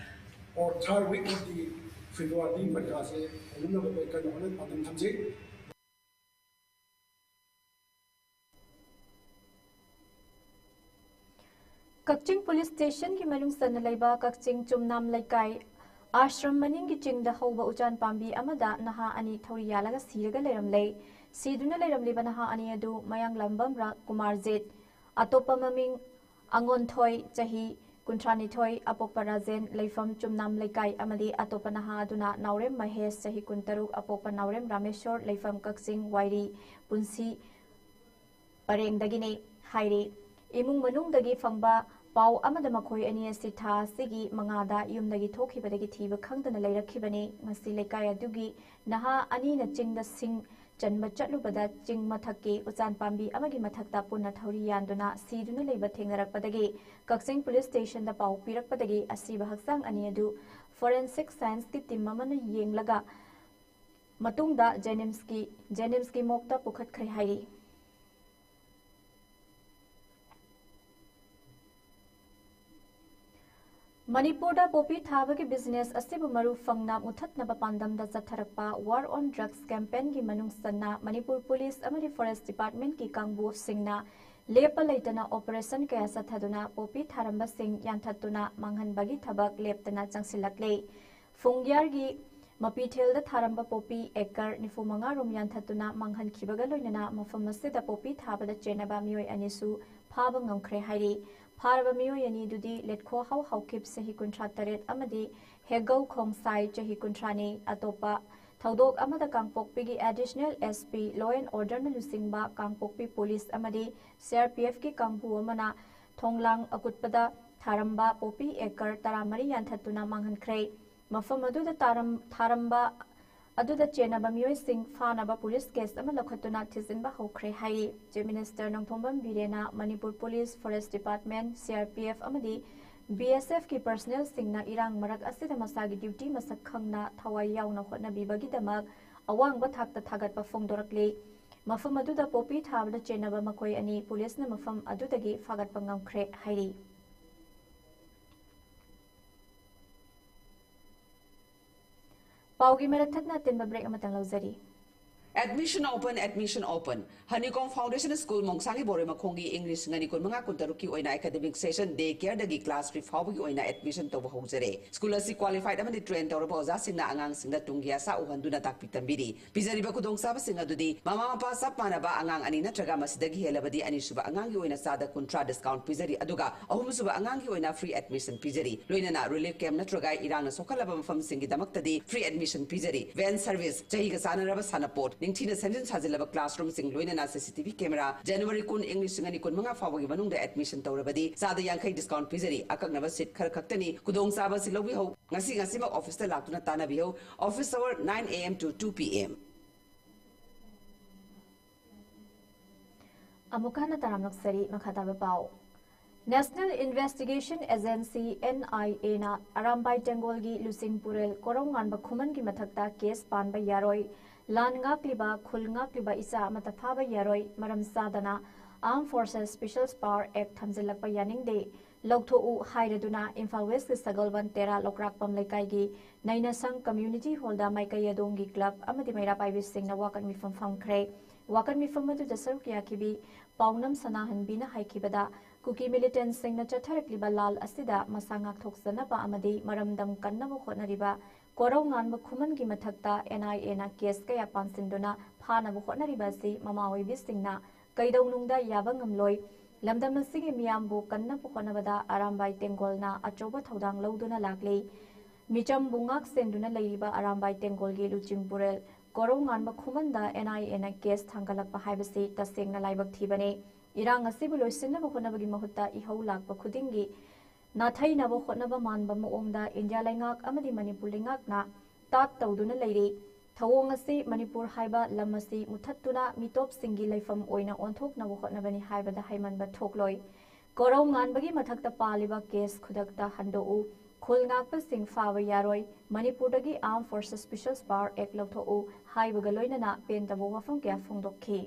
or third week of the February ꯄꯔꯤꯈꯥꯁꯦ ꯍꯧꯅꯅꯕ ꯑꯩꯈꯣꯏ ꯀꯟꯅ ꯍꯣꯠꯅ ꯄꯥꯟꯗꯝ ꯊꯝꯖꯩ꯫ ꯀꯛꯆꯤꯡ ꯄꯨꯂꯤꯁ ꯁ꯭ꯇꯦꯁꯟꯒꯤ ꯃꯅꯨꯡ ꯆꯟꯅ ꯂꯩꯕ ꯀꯛꯆꯤꯡ ꯆꯨꯝꯅꯥꯝ ꯂꯩꯀꯥꯏ ꯑꯥꯁ꯭ꯔꯝ ꯃꯅꯤꯡꯒꯤ ꯆꯤꯡꯗ ꯍꯧꯕ ꯎꯆꯥꯟ ꯄꯥꯝꯕꯤ ꯑꯃꯗ ꯅꯍꯥ ꯑꯅꯤ ꯊꯧꯔꯤ ꯌꯥꯜꯂꯒ ꯁꯤꯔꯒ ꯂꯩꯔꯝꯂꯦ꯫ ꯁꯤꯗꯨꯅ ꯂꯩꯔꯝꯂꯤꯕ ꯅꯍꯥ ꯑꯅꯤ ꯑꯗꯨ ꯃꯌꯥꯡꯂꯥꯝꯕꯝ ꯔꯥ ꯀꯨꯃꯥꯔꯖꯤꯠ, ꯑꯇꯣꯞꯄ ꯃꯃꯤꯡ ꯑꯉꯣꯟꯊꯣꯏ, ꯆꯍꯤ ꯀꯨꯟꯊ꯭ꯔꯥꯅꯤꯊꯣꯏ, ꯑꯄꯣꯛꯄ ꯔꯥꯖꯦꯟ, ꯂꯩꯐꯝ ꯆꯨꯝꯅꯥꯝ ꯂꯩꯀꯥꯏ, ꯑꯃꯗꯤ ꯑꯇꯣꯞꯄ ꯅꯍꯥ ꯑꯗꯨꯅ ꯅꯥꯎꯔꯦꯝ ꯃꯍꯦꯁ, ꯆꯍꯤ ꯀꯨꯟꯇꯔꯨꯛ, ꯑꯄꯣꯛꯄ ꯅꯥꯎꯔꯦꯝ ꯔꯥꯃꯦꯁꯣꯔ, ꯂꯩꯐꯝ ꯀꯛꯆꯤꯡ ꯋꯥꯏꯔꯤ, ꯄꯨꯟꯁꯤ ꯄꯔꯦꯡꯗꯒꯤꯅꯤ ꯍꯥꯏꯔꯤ꯫ ꯏꯃꯨꯡ ꯃꯅꯨꯡꯗꯒꯤ ꯐꯪꯕ ꯄꯥꯎ ꯑꯃꯗ ꯃꯈꯣꯏ ꯑꯅꯤ ꯑꯁꯤ ꯊꯥ ꯑꯁꯤꯒꯤ ꯃꯉꯥꯗ ꯌꯨꯝꯗꯒꯤ ꯊꯣꯛꯈꯤꯕꯗꯒꯤ ꯊꯤꯕ ꯈꯪꯗꯅ ꯂꯩꯔꯛꯈꯤꯕꯅꯤ꯫ ꯉꯁꯤ ꯂꯩꯀꯥꯏ ꯑꯗꯨꯒꯤ ꯅꯍꯥ ꯑꯅꯤꯅ ꯆꯤꯡꯗ ꯁꯤꯡ ꯆꯟꯕ ꯆꯠꯂꯨꯕꯗ ꯆꯤꯡ ꯃꯊꯛꯀꯤ ꯎꯆꯥꯟ ꯄꯥꯝꯕꯤ ꯑꯃꯒꯤ ꯃꯊꯛꯇ ꯄꯨꯟꯅ ꯊꯧꯔꯤ ꯌꯥꯟꯗꯨꯅ ꯁꯤꯗꯨꯅ ꯂꯩꯕ ꯊꯦꯡꯅꯔꯛꯄꯗꯒꯤ ꯀꯛꯆꯤꯡ ꯄꯨꯂꯤꯁ ꯁ꯭ꯇꯦꯁꯟꯗ ꯄꯥꯎ ꯄꯤꯔꯛꯄꯗꯒꯤ ꯑꯁꯤꯕ ꯍꯛꯆꯥꯡ ꯑꯅꯤ ꯑꯗꯨ ꯐꯣꯔꯦꯟꯁꯤꯛ ꯁꯥꯏꯟꯁꯀꯤ ꯇꯤꯝ ꯑꯃꯅ ꯌꯦꯡꯂꯒ ꯃꯇꯨꯡꯗ ꯖꯦꯅꯤꯝꯁꯀꯤ, ꯖꯦꯅꯤꯝꯁꯀꯤ ꯃꯣꯔꯒꯇ ꯄꯨꯈꯠꯈ꯭ꯔꯦ ꯍꯥꯏꯔꯤ꯫ ꯃꯅꯤꯄꯨꯔꯗ ꯄꯣꯄꯤ ꯊꯥꯕꯒꯤ ꯕꯤꯖꯤꯅꯦꯁ ꯑꯁꯤꯕꯨ ꯃꯔꯨ ꯐꯪꯅ ꯃꯨꯊꯠꯅꯕ ꯄꯥꯟꯗꯝꯗ ꯆꯠꯊꯔꯛꯄ War on Drugs campaignꯒꯤ ꯃꯅꯨꯡ ꯆꯟꯅ ꯃꯅꯤꯄꯨꯔ ꯄꯨꯂꯤꯁ ꯑꯃꯗꯤ ꯐꯣꯔꯦꯁ ꯗꯤꯄꯥꯔꯠꯃꯦꯟꯠꯀꯤ ꯀꯥꯡꯕꯨꯁꯤꯡꯅ ꯂꯦꯞꯄ ꯂꯩꯇꯅ ꯑꯣꯄꯔꯦꯁꯟ ꯀꯌꯥ ꯆꯠꯊꯗꯨꯅ ꯄꯣꯄꯤ ꯊꯥꯔꯝꯕꯁꯤꯡ ꯌꯥꯟꯊꯠꯇꯨꯅ ꯃꯥꯡꯍꯟꯕꯒꯤ ꯊꯕꯛ ꯂꯦꯞꯇꯅ ꯆꯪꯁꯤꯜꯂꯛꯂꯦ꯫ ꯐꯨꯡꯌꯥꯔꯒꯤ ꯃꯄꯤꯊꯦꯜꯗ ꯊꯥꯔꯝꯕ ꯄꯣꯄꯤ ꯑꯦꯀꯔ ꯅꯤꯐꯨ ꯃꯉꯥ ꯔꯣꯝ ꯌꯥꯟꯊꯠꯇꯨꯅ ꯃꯥꯡꯍꯟꯈꯤꯕꯒ ꯂꯣꯏꯅꯅ ꯃꯐꯝ ꯑꯁꯤꯗ ꯄꯣꯄꯤ ꯊꯥꯕꯗ ꯆꯦꯟꯅꯕ ꯃꯤꯑꯣꯏ ꯑꯅꯤꯁꯨ ꯐꯥꯕ ꯉꯝꯈ꯭ꯔꯦ ꯍꯥꯏꯔꯤ꯫ ꯐꯥꯔꯕ ꯃꯤꯑꯣꯏ ꯑꯅꯤꯗꯨꯗꯤ ꯂꯦꯠꯈꯣ ꯍꯥꯎ ꯍꯥꯎꯀꯤꯞ, ꯆꯍꯤ ꯀꯨꯟꯊ꯭ꯔꯥ ꯇꯔꯦꯠ, ꯑꯃꯗꯤ ꯍꯦꯒꯧ ꯈꯣꯡꯁꯥꯏ, ꯆꯍꯤ ꯀꯨꯟꯊ꯭ꯔꯥꯅꯤ꯫ ꯑꯇꯣꯞꯄ ꯊꯧꯗꯣꯛ ꯑꯃꯗ ꯀꯥꯡꯄꯣꯛꯄꯤꯒꯤ Additional S P Law and Order ꯅ ꯂꯨꯆꯤꯡꯕ ꯀꯥꯡꯄꯣꯛꯄꯤ ꯄꯨꯂꯤꯁ ꯑꯃꯗꯤ C R P F ꯀꯤ ꯀꯥꯡꯕꯨ ꯑꯃꯅ ꯊꯣꯡꯂꯥꯡ ꯑꯀꯨꯠꯄꯗ ꯊꯥꯔꯝꯕ ꯄꯣꯄꯤ ꯑꯦꯀꯔ ꯇꯔꯥꯃꯔꯤ ꯌꯥꯟꯊꯠꯇꯨꯅ ꯃꯥꯡꯍꯟꯈ꯭ꯔꯦ꯫ ꯃꯐꯝ ꯑꯗꯨꯗ ꯇꯥꯔꯝ-, ꯊꯥꯔꯝꯕ ꯑꯗꯨꯗ ꯆꯦꯟꯅꯕ ꯃꯤꯑꯣꯏꯁꯤꯡ ꯐꯥꯅꯕ ꯄꯨꯂꯤꯁ ꯀꯦꯁ ꯑꯃ ꯂꯧꯈꯠꯇꯨꯅ ꯊꯤꯖꯤꯟꯕ ꯍꯧꯈ꯭ꯔꯦ ꯍꯥꯏꯔꯤ꯫ Chief Minister ꯅꯣꯡꯊꯣꯝꯕꯝ ꯕꯤꯔꯦꯟꯅ Manipur police, forest department, C R P F ꯑꯃꯗꯤ B S F ꯀꯤ ꯄꯔꯁꯅꯦꯜꯁꯤꯡꯅ ꯏꯔꯥꯡ ꯃꯔꯛ ꯑꯁꯤꯗ ꯃꯁꯥꯒꯤ ꯗ꯭ꯌꯨꯇꯤ ꯃꯁꯛ ꯈꯪꯅ ꯊꯋꯥꯏ ꯌꯥꯎꯅ ꯍꯣꯠꯅꯕꯤꯕꯒꯤꯗꯃꯛ ꯑꯋꯥꯡꯕ ꯊꯥꯛꯇ ꯊꯥꯒꯠꯄ ꯐꯣꯡꯗꯣꯔꯛꯂꯤ꯫ ꯃꯐꯝ ꯑꯗꯨꯗ ꯄꯣꯄꯤ ꯊꯥꯕꯗ ꯆꯦꯟꯅꯕ ꯃꯈꯣꯏ ꯑꯅꯤ ꯄꯨꯂꯤꯁꯅ ꯃꯐꯝ ꯑꯗꯨꯗꯒꯤ ꯐꯥꯒꯠꯄ ꯉꯝꯈ꯭ꯔꯦ ꯍꯥꯏꯔꯤ꯫ ꯄꯥꯎꯒꯤ ꯃꯔꯛ ꯊꯠꯅ ꯑꯇꯦꯟꯕ ꯕ꯭ꯔꯦꯛ ꯑꯃꯇꯪ ꯂꯧꯖꯔꯤ꯫ Admission open, admission open. Honeycomb Foundation School, ꯃꯣꯡꯁꯥꯡꯒꯤ ꯕꯣꯔꯣꯏ ꯃꯈꯣꯡꯒꯤ ꯏꯪ ꯂꯤꯁꯤꯡ ꯑꯅꯤ ꯀꯨꯟꯃꯉꯥ ꯀꯨꯟꯇꯔꯨꯛꯀꯤ ꯑꯣꯏꯅ academic session day care ꯗꯒꯤ class three ꯐꯥꯎꯕꯒꯤ ꯑꯣꯏꯅ admission ꯇꯧꯕ ꯍꯧꯖꯔꯦ꯫ School ꯑꯁꯤ qualified ꯑꯃꯗꯤ train ꯇꯧꯔꯕ ꯑꯣꯖꯥꯁꯤꯡꯅ ꯑꯉꯥꯡꯁꯤꯡꯗ ꯇꯨꯡꯒꯤ ꯑꯁꯥ ꯎꯍꯟꯗꯨꯅ ꯇꯥꯛꯄꯤ ꯇꯝꯕꯤꯔꯤ꯫ ꯄꯤꯖꯔꯤꯕ ꯈꯨꯗꯣꯡꯆꯥꯕꯁꯤꯡ ꯑꯗꯨꯗꯤ ꯃꯃꯥ ꯃꯄꯥ ꯆꯞ ꯃꯥꯟꯅꯕ ꯑꯉꯥꯡ ꯑꯅꯤ ꯅꯠꯇ꯭ꯔꯒ ꯃꯁꯤꯗꯒꯤ ꯍꯦꯜꯂꯕꯗꯤ ꯑꯅꯤꯁꯨꯕ ꯑꯉꯥꯡꯒꯤ ꯑꯣꯏꯅ ꯆꯥꯗ ꯀꯨꯟꯊ꯭ꯔꯥ discount ꯄꯤꯖꯔꯤ, ꯑꯗꯨꯒ ꯑꯍꯨꯝꯁꯨꯕ ꯑꯉꯥꯡꯒꯤ ꯑꯣꯏꯅ free admission ꯄꯤꯖꯔꯤ꯫ ꯂꯣꯏꯅꯅ relief camp ꯅꯠꯇ꯭ꯔꯒ ꯏꯔꯥꯡꯅ ꯁꯣꯛꯍꯜꯂꯕ ꯃꯐꯝꯁꯤꯡꯒꯤꯗꯃꯛꯇꯗꯤ free admission ꯄꯤꯖꯔꯤ꯫ Van service, ꯆꯍꯤꯒ ꯆꯥꯟꯅꯔꯕ ꯁꯥꯟꯅꯄꯣꯠ, ꯅꯤꯡꯊꯤꯅ ꯁꯦꯝꯖꯤꯟ ꯁꯥꯖꯤꯜꯂꯕ classroom ꯁꯤꯡ, ꯂꯣꯏꯅꯅ C C T V camera꯫ January ꯀꯨꯟ, ꯏꯪ ꯂꯤꯁꯤꯡ ꯑꯅꯤ ꯀꯨꯟꯃꯉꯥ ꯐꯥꯎꯕꯒꯤ ꯃꯅꯨꯡꯗ admission ꯇꯧꯔꯕꯗꯤ ꯆꯥꯗ ꯌꯥꯡꯈꯩ discount ꯄꯤꯖꯔꯤ꯫ ꯑꯀꯛꯅꯕ seat ꯈꯔ ꯈꯛꯇꯅꯤ꯫ ꯈꯨꯗꯣꯡꯆꯥꯕ ꯑꯁꯤ ꯂꯧꯕꯤꯍꯧ꯫ ꯉꯁꯤ ꯉꯁꯤꯃꯛ office ꯇ ꯂꯥꯛꯇꯨꯅ ꯇꯥꯟꯅꯕꯤꯍꯧ꯫ Office hour nine A M to two P M꯫ ꯑꯃꯨꯛꯀ ꯍꯟꯅ ꯇꯔꯥꯝꯅ ꯑꯣꯛꯆꯔꯤ꯫ ꯃꯈꯥ ꯇꯥꯕ ꯄꯥꯎ꯫ National Investigation Agency, N I A ꯅ ꯑꯔꯥꯝꯕꯥꯏ ꯇꯦꯡꯒꯣꯜꯒꯤ ꯂꯨꯆꯤꯡ ꯄꯨꯔꯦꯜ ꯀꯣꯔꯧꯉꯥꯟꯕ ꯈꯨꯃꯟꯒꯤ ꯃꯊꯛꯇ case ꯄꯥꯟꯕ ꯌꯥꯔꯣꯏ, ꯂꯥꯟ ꯉꯥꯛꯂꯤꯕ, ꯈꯨꯜ ꯉꯥꯛꯂꯤꯕ ꯏꯆꯥ ꯑꯃꯠꯇ ꯐꯥꯕ ꯌꯥꯔꯣꯏ, ꯃꯔꯝ ꯆꯥꯗꯅ Armed Forces Special Power Act ꯊꯝꯖꯤꯜꯂꯛꯄ ꯌꯥꯅꯤꯡꯗꯦ, ꯂꯧꯊꯣꯛꯎ ꯍꯥꯏꯔꯗꯨꯅ ꯏꯝꯐꯥꯜ ꯋꯦꯁꯀꯤ ꯁꯒꯣꯜꯕꯟ ꯇꯦꯔꯥ ꯂꯧꯀ꯭ꯔꯥꯛꯄꯝ ꯂꯩꯀꯥꯏꯒꯤ ꯅꯩꯅꯁꯪ community hall ꯗ ꯃꯥꯏꯀꯩ ꯑꯗꯣꯝꯒꯤ club ꯑꯃꯗꯤ ꯃꯩꯔꯥ ꯄꯥꯏꯕꯤꯁꯤꯡꯅ ꯋꯥꯀꯠ ꯃꯤꯐꯝ ꯐꯝꯈ꯭ꯔꯦ꯫ ꯋꯥꯀꯠ ꯃꯤꯐꯝ ꯑꯗꯨꯗ ꯁꯔꯨꯛ ꯌꯥꯈꯤꯕꯤ ꯄꯥꯎꯅꯝ ꯁꯅꯥꯍꯟꯕꯤꯅ ꯍꯥꯏꯈꯤꯕꯗ, ꯀꯨꯀꯤ ꯃꯤꯂꯤꯇꯦꯟꯁꯤꯡꯅ ꯆꯠꯊꯔꯛꯂꯤꯕ ꯂꯥꯜ ꯑꯁꯤꯗ ꯃꯁꯥ ꯉꯥꯛꯊꯣꯛꯆꯅꯕ ꯑꯃꯗꯤ ꯃꯔꯝꯗꯝ ꯀꯟꯅꯕ ꯍꯣꯠꯅꯔꯤꯕ ꯀꯣꯔꯧ ꯉꯥꯟꯕ ꯈꯨꯃꯟꯒꯤ ꯃꯊꯛꯇ NIAꯅ ꯀꯦꯁ ꯀꯌꯥ ꯄꯥꯟꯁꯤꯟꯗꯨꯅ ꯐꯥꯅꯕ ꯍꯣꯠꯅꯔꯤꯕ ꯑꯁꯤ ꯃꯃꯥ ꯑꯣꯏꯕꯤꯁꯤꯡꯅ ꯀꯩꯗꯧꯅꯨꯡꯗ ꯌꯥꯕ ꯉꯝꯂꯣꯏ꯫ ꯂꯝꯗꯝ ꯑꯁꯤꯒꯤ ꯃꯤꯌꯥꯝꯕꯨ ꯀꯟꯅꯕ ꯍꯣꯠꯅꯕꯗ ꯑꯔꯥꯝꯕꯥꯏ ꯇꯦꯡꯒꯣꯜꯅ ꯑꯆꯧꯕ ꯊꯧꯗꯥꯡ ꯂꯧꯗꯨꯅ ꯂꯥꯛꯂꯤ꯫ ꯃꯤꯆꯝꯕꯨ ꯉꯥꯛ ꯁꯦꯟꯗꯨꯅ ꯂꯩꯔꯤꯕ ꯑꯔꯥꯝꯕꯥꯏ ꯇꯦꯡꯒꯣꯜꯒꯤ ꯂꯨꯆꯤꯡꯄꯨꯔꯦꯜ ꯀꯣꯔꯧ ꯉꯥꯟꯕ ꯈꯨꯃꯟꯗ NIAꯅ ꯀꯦꯁ ꯊꯥꯡꯒꯠꯂꯛꯄ ꯍꯥꯏꯕꯁꯤ ꯇꯁꯦꯡꯅ ꯂꯥꯏꯕꯛ ꯊꯤꯕꯅꯤ꯫ ꯏꯔꯥꯡ ꯑꯁꯤꯕꯨ ꯂꯣꯏꯁꯤꯟꯅꯕ ꯍꯣꯠꯅꯕꯒꯤ ꯃꯍꯨꯠꯇ ꯏꯍꯧ ꯂꯥꯛꯄ ꯈꯨꯗꯤꯡꯒꯤ ꯅꯥꯊꯩꯅꯕ ꯍꯣꯠꯅꯕ ꯃꯥꯟꯕ ꯃꯑꯣꯡꯗ ꯏꯟꯗꯤꯌꯥ ꯂꯩꯉꯥꯛ ꯑꯃꯗꯤ ꯃꯅꯤꯄꯨꯔ ꯂꯩꯉꯥꯛꯅ ꯇꯥꯠ ꯇꯧꯗꯨꯅ ꯂꯩꯔꯤ꯫ ꯊꯧꯑꯣꯡ ꯑꯁꯤ ꯃꯅꯤꯄꯨꯔ ꯍꯥꯏꯕ ꯂꯝ ꯑꯁꯤ ꯃꯨꯊꯠꯇꯨꯅ ꯃꯤꯇꯣꯞꯁꯤꯡꯒꯤ ꯂꯩꯐꯝ ꯑꯣꯏꯅ ꯑꯣꯟꯊꯣꯛꯅꯕ ꯍꯣꯠꯅꯕꯅꯤ ꯍꯥꯏꯕꯗ ꯍꯩꯃꯟꯕ ꯊꯣꯛꯂꯣꯏ꯫ ꯀꯣꯔꯧ ꯉꯥꯟꯕꯒꯤ ꯃꯊꯛꯇ ꯄꯥꯜꯂꯤꯕ ꯀꯦꯁ ꯈꯨꯗꯛꯇ ꯍꯟꯗꯣꯛꯎ꯫ ꯈꯨꯜ ꯉꯥꯛꯄꯁꯤꯡ ꯐꯥꯕ ꯌꯥꯔꯣꯏ꯫ ꯃꯅꯤꯄꯨꯔꯗꯒꯤ Armed Forces Special Power Act ꯂꯧꯊꯣꯛꯎ ꯍꯥꯏꯕꯒ ꯂꯣꯏꯅꯅ ꯄꯦꯟꯗꯕ ꯋꯥꯐꯝ ꯀꯌꯥ ꯐꯣꯡꯗꯣꯛꯈꯤ꯫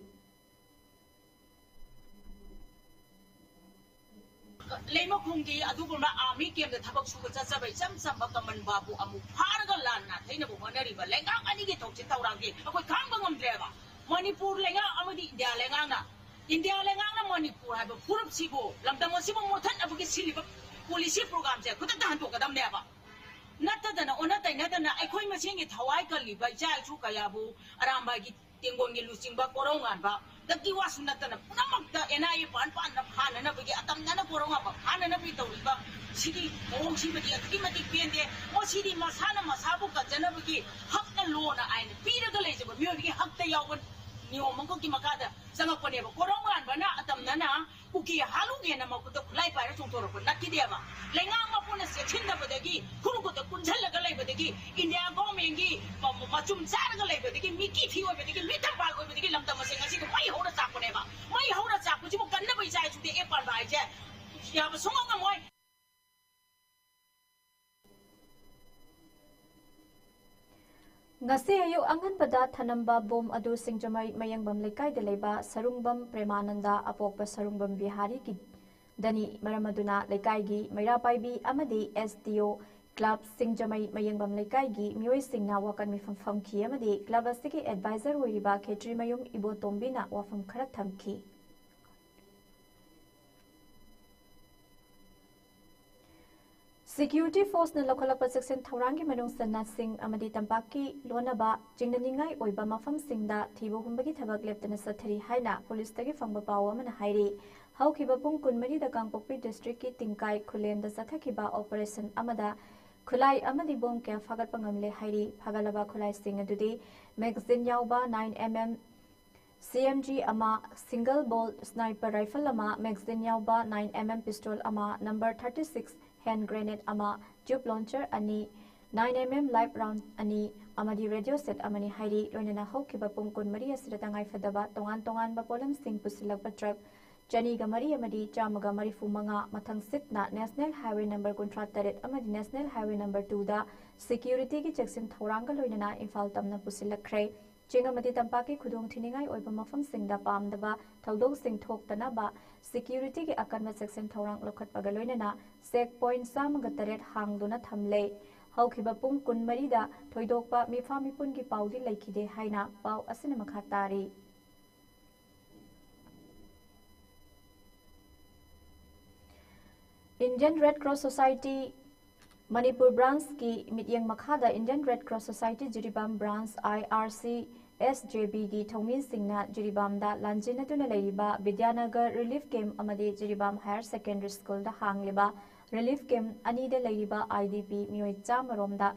ꯂꯩꯃꯈꯣꯡꯒꯤ ꯑꯗꯨꯒꯨꯝꯕ ꯑꯥꯔꯃꯤ ꯀꯦꯝꯗ ꯊꯕꯛ ꯁꯨꯕ ꯆꯠꯆꯕ ꯏꯆꯝ ꯆꯝꯕ ꯀꯃꯟ ꯕꯥꯕꯨ ꯑꯃꯨꯛ ꯐꯥꯔꯒ ꯂꯥꯟ ꯅꯥꯊꯩꯅꯕ ꯍꯣꯠꯅꯔꯤꯕ ꯂꯩꯉꯥꯛ ꯑꯅꯤꯒꯤ ꯊꯧꯁꯤꯜ ꯊꯧꯔꯥꯡꯗꯤ ꯑꯩꯈꯣꯏ ꯈꯥꯡꯕ ꯉꯝꯗ꯭ꯔꯦꯕ꯫ ꯃꯅꯤꯄꯨꯔ ꯂꯩꯉꯥꯛ ꯑꯃꯗꯤ ꯏꯟꯗꯤꯌꯥ ꯂꯩꯉꯥꯛꯅ, ꯏꯟꯗꯤꯌꯥ ꯂꯩꯉꯥꯛꯅ ꯃꯅꯤꯄꯨꯔ ꯍꯥꯏꯕ ꯐꯨꯔꯨꯞꯁꯤꯕꯨ, ꯂꯝꯗꯝ ꯑꯁꯤꯕꯨ ꯃꯨꯠꯊꯠꯅꯕꯒꯤ ꯁꯤꯜꯂꯤꯕ ꯄꯣꯂꯤꯁꯤ ꯄ꯭ꯔꯣꯒ꯭ꯔꯥꯝꯁꯦ ꯈꯨꯗꯛꯇ ꯍꯟꯗꯣꯛꯀꯗꯕꯅꯦꯕ꯫ ꯅꯠꯇꯗꯅ, ꯑꯣꯟꯅ ꯇꯩꯅꯗꯅ ꯑꯩꯈꯣꯏ ꯃꯁꯦꯟꯒꯤ ꯊꯋꯥꯏ ꯀꯜꯂꯤꯕ ꯏꯆꯥ ꯏꯁꯨ ꯀꯌꯥꯕꯨ ꯑꯔꯥꯝꯕꯥꯏꯒꯤ ꯇꯦꯡꯒꯣꯜꯒꯤ ꯂꯨꯆꯤꯡꯕ ꯀꯣꯔꯧ ꯉꯥꯟꯕ ꯗꯒꯤ ꯋꯥꯁꯨ ꯅꯠꯇꯅ ꯄꯨꯝꯅꯃꯛꯇ NIA ꯄꯥꯟ ꯄꯥꯟꯅ ꯐꯥꯅꯅꯕꯒꯤ, ꯑꯇꯝꯅꯅ ꯀꯣꯔꯧ ꯉꯥꯟꯕ ꯐꯥꯅꯅꯕꯒꯤ ꯇꯧꯔꯤꯕ ꯁꯤꯒꯤ ꯃꯑꯣꯡꯁꯤꯃꯗꯤ ꯑꯗꯨꯛꯀꯤ ꯃꯇꯤꯛ ꯄꯦꯟꯗꯦ꯫ ꯃꯁꯤꯗꯤ ꯃꯁꯥꯅ ꯃꯁꯥꯕꯨ ꯀꯟꯖꯅꯕꯒꯤ ꯍꯛꯅ ꯂꯣꯅ ꯑꯥꯏꯟ ꯄꯤꯔꯒ ꯂꯩꯖꯕ ꯃꯤꯑꯣꯏꯕꯒꯤ ꯍꯛꯇ ꯌꯥꯎꯕ ꯅꯤꯌꯣꯝ ꯑꯃꯈꯛꯀꯤ ꯃꯈꯥꯗ ꯆꯪꯉꯛꯄꯅꯦꯕ꯫ ꯀꯣꯔꯧ ꯉꯥꯟꯕꯅ ꯑꯇꯝꯅꯅ ꯀꯨꯀꯤ ꯍꯥꯠꯂꯨꯒꯦꯅ ꯃꯈꯨꯠꯇ ꯈꯨꯠꯂꯥꯏ ꯄꯥꯏꯔ ꯆꯣꯡꯊꯣꯔꯛꯄ ꯅꯠꯈꯤꯗꯦꯕ꯫ ꯂꯩꯉꯥꯛ ꯃꯄꯨꯅ ꯆꯦꯛꯁꯤꯟꯗꯕꯗꯒꯤ, ꯈꯨꯔꯨ ꯈꯨꯠꯇ ꯀꯨꯟꯁꯤꯜꯂꯒ ꯂꯩꯕꯗꯒꯤ, ꯏꯟꯗꯤꯌꯥ ꯒꯣꯔꯃꯦꯟꯒꯤ ꯃ-, ꯃ-, ꯃꯆꯨꯝ ꯆꯥꯔꯒ ꯂꯩꯕꯗꯒꯤ, ꯃꯤꯀꯤ ꯊꯤ ꯑꯣꯏꯕꯗꯒꯤ, ꯃꯤꯊꯝꯕꯥꯜ ꯑꯣꯏꯕꯗꯒꯤ ꯂꯝꯗꯝ ꯑꯁꯦ ꯉꯁꯤꯗꯤ ꯃꯩ ꯍꯧꯔ ꯆꯥꯛꯄꯅꯦꯕ꯫ ꯃꯩ ꯍꯧꯔ ꯆꯥꯛꯄꯁꯤꯕꯨ ꯀꯟꯅꯕ ꯏꯆꯥ ꯏꯁꯨꯗꯤ ꯑꯦ ꯄꯥꯟꯕ ꯍꯥꯏꯁꯦ ꯌꯥꯕ ꯁꯨꯡꯉꯝ ꯉꯝꯃꯣꯏ꯫ ꯉꯁꯤ ꯑꯌꯨꯛ ꯑꯉꯟꯕꯗ ꯊꯅꯝꯕ ꯕꯣꯝ ꯑꯗꯨ ꯁꯤꯡꯖꯃꯩ ꯃꯌꯦꯡꯕꯝ ꯂꯩꯀꯥꯏꯗ ꯂꯩꯕ ꯁꯔꯨꯡꯕꯝ ꯄ꯭ꯔꯦꯃꯥꯅꯟꯗ ꯑꯄꯣꯛꯄ ꯁꯔꯨꯡꯕꯝ ꯕꯤꯍꯥꯔꯤꯒꯤꯗꯅꯤ꯫ ꯃꯔꯝ ꯑꯗꯨꯅ ꯂꯩꯀꯥꯏꯒꯤ ꯃꯩꯔꯥ ꯄꯥꯏꯕꯤ ꯑꯃꯗꯤ SDO club ꯁꯤꯡꯖꯃꯩ ꯃꯌꯦꯡꯕꯝ ꯂꯩꯀꯥꯏꯒꯤ ꯃꯤꯑꯣꯏꯁꯤꯡꯅ ꯋꯥꯀꯠ ꯃꯤꯐꯝ ꯐꯝꯈꯤ ꯑꯃꯗꯤ club ꯑꯁꯤꯒꯤ advisor ꯑꯣꯏꯔꯤꯕ ꯈꯦꯇ꯭ꯔꯤꯃꯌꯨꯝ ꯏꯕꯣꯇꯣꯝꯕꯤꯅ ꯋꯥꯐꯝ ꯈꯔ ꯊꯝꯈꯤ꯫ Security Forceꯅ ꯂꯧꯈꯠꯂꯛꯄ ꯆꯦꯛꯁꯤꯟ ꯊꯧꯔꯥꯡꯒꯤ ꯃꯅꯨꯡ ꯆꯟꯅ ꯁꯤꯡ ꯑꯃꯗꯤ ꯇꯝꯄꯥꯛꯀꯤ ꯂꯣꯟꯅꯕ ꯆꯤꯡꯅꯅꯤꯡꯉꯥꯏ ꯑꯣꯏꯕ ꯃꯐꯝꯁꯤꯡꯗ ꯊꯤꯕ ꯍꯨꯝꯕꯒꯤ ꯊꯕꯛ ꯂꯦꯞꯇꯅ ꯆꯠꯊꯔꯤ ꯍꯥꯏꯅ ꯄꯨꯂꯤꯁꯇꯒꯤ ꯐꯪꯕ ꯄꯥꯎ ꯑꯃꯅ ꯍꯥꯏꯔꯤ꯫ ꯍꯧꯈꯤꯕ ꯄꯨꯡ ꯀꯨꯟꯃꯔꯤꯗ ꯀꯥꯡꯄꯣꯛꯄꯤ districtꯀꯤ ꯇꯤꯡꯀꯥꯏ ꯈꯨꯂꯦꯟꯗ ꯆꯠꯊꯈꯤꯕ operation ꯑꯃꯗ ꯈꯨꯠꯂꯥꯏ ꯑꯃꯗꯤ ꯕꯣꯝ ꯀꯌꯥ ꯐꯥꯒꯠꯄ ꯉꯝꯂꯦ ꯍꯥꯏꯔꯤ꯫ ꯐꯥꯒꯠꯂꯕ ꯈꯨꯠꯂꯥꯏꯁꯤꯡ ꯑꯗꯨꯗꯤ magazine ꯌꯥꯎꯕ nine MM CMG ꯑꯃ, single bolt sniper rifle ꯑꯃ, magazine ꯌꯥꯎꯕ nine MM pistol ꯑꯃ, number thirty six hand grenade ꯑꯃ, tube launcher ꯑꯅꯤ, nine MM live round ꯑꯅꯤ ꯑꯃꯗꯤ radio set ꯑꯃꯅꯤ ꯍꯥꯏꯔꯤ꯫ ꯂꯣꯏꯅꯅ ꯍꯧꯈꯤꯕ ꯄꯨꯡ ꯀꯨꯟꯃꯔꯤ ꯑꯁꯤꯗ ꯇꯉꯥꯏꯐꯗꯕ ꯇꯣꯉꯥꯟ ꯇꯣꯉꯥꯟꯕ ꯄꯣꯠꯂꯝꯁꯤꯡ ꯄꯨꯁꯤꯜꯂꯛꯄ truck ꯆꯅꯤꯒ ꯃꯔꯤ ꯑꯃꯗꯤ ꯆꯥꯝꯃꯒ ꯃꯔꯤꯐꯨ ꯃꯉꯥ ꯃꯊꯪ ꯁꯤꯠꯅ National Highway number ꯀꯨꯟꯊ꯭ꯔꯥ ꯇꯔꯦꯠ ꯑꯃꯗꯤ National Highway number twoꯗ securityꯒꯤ ꯆꯦꯛꯁꯤꯟ ꯊꯧꯔꯥꯡꯒ ꯂꯣꯏꯅꯅ ꯏꯝꯐꯥꯜ ꯇꯝꯅ ꯄꯨꯁꯤꯜꯂꯛꯈ꯭ꯔꯦ꯫ ꯆꯤꯡ ꯑꯃꯗꯤ ꯇꯝꯄꯥꯛꯀꯤ ꯈꯨꯗꯣꯡꯊꯤꯅꯤꯡꯉꯥꯏ ꯑꯣꯏꯕ ꯃꯐꯝꯁꯤꯡꯗ ꯄꯥꯝꯗꯕ ꯊꯧꯗꯣꯛꯁꯤꯡ ꯊꯣꯛꯇꯅꯕ securityꯒꯤ ꯑꯀꯟꯕ ꯆꯦꯛꯁꯤꯟ ꯊꯧꯔꯥꯡ ꯂꯧꯈꯠꯄꯒ ꯂꯣꯏꯅꯅ check point ꯆꯥꯝꯃꯒ ꯇꯔꯦꯠ ꯍꯥꯡꯗꯨꯅ ꯊꯝꯂꯦ꯫ ꯍꯧꯈꯤꯕ ꯄꯨꯡ ꯀꯨꯟꯃꯔꯤꯗ ꯊꯣꯏꯗꯣꯛꯄ ꯃꯤꯐꯥ ꯃꯤꯄꯨꯟꯒꯤ ꯄꯥꯎꯗꯤ ꯂꯩꯈꯤꯗꯦ ꯍꯥꯏꯅ ꯄꯥꯎ ꯑꯁꯤꯅ ꯃꯈꯥ ꯇꯥꯔꯤ꯫ Indian Red Cross Society Manipur branchꯀꯤ ꯃꯤꯠꯌꯦꯡ ꯃꯈꯥꯗ Indian Red Cross Society Jiribam branch, IRCSJBꯒꯤ ꯊꯧꯃꯤꯁꯤꯡꯅ ꯖꯤꯔꯤꯕꯥꯝꯗ ꯂꯥꯟꯖꯦꯟꯅꯗꯨꯅ ꯂꯩꯔꯤꯕ ꯕꯤꯗ꯭ꯌꯥꯅꯒꯔ relief camp ꯑꯃꯗꯤ Jiribam higher secondary schoolꯗ ꯍꯥꯡꯂꯤꯕ relief camp ꯑꯅꯤꯗ ꯂꯩꯔꯤꯕ IDP ꯃꯤꯑꯣꯏ ꯆꯥꯝꯃ ꯔꯣꯝꯗ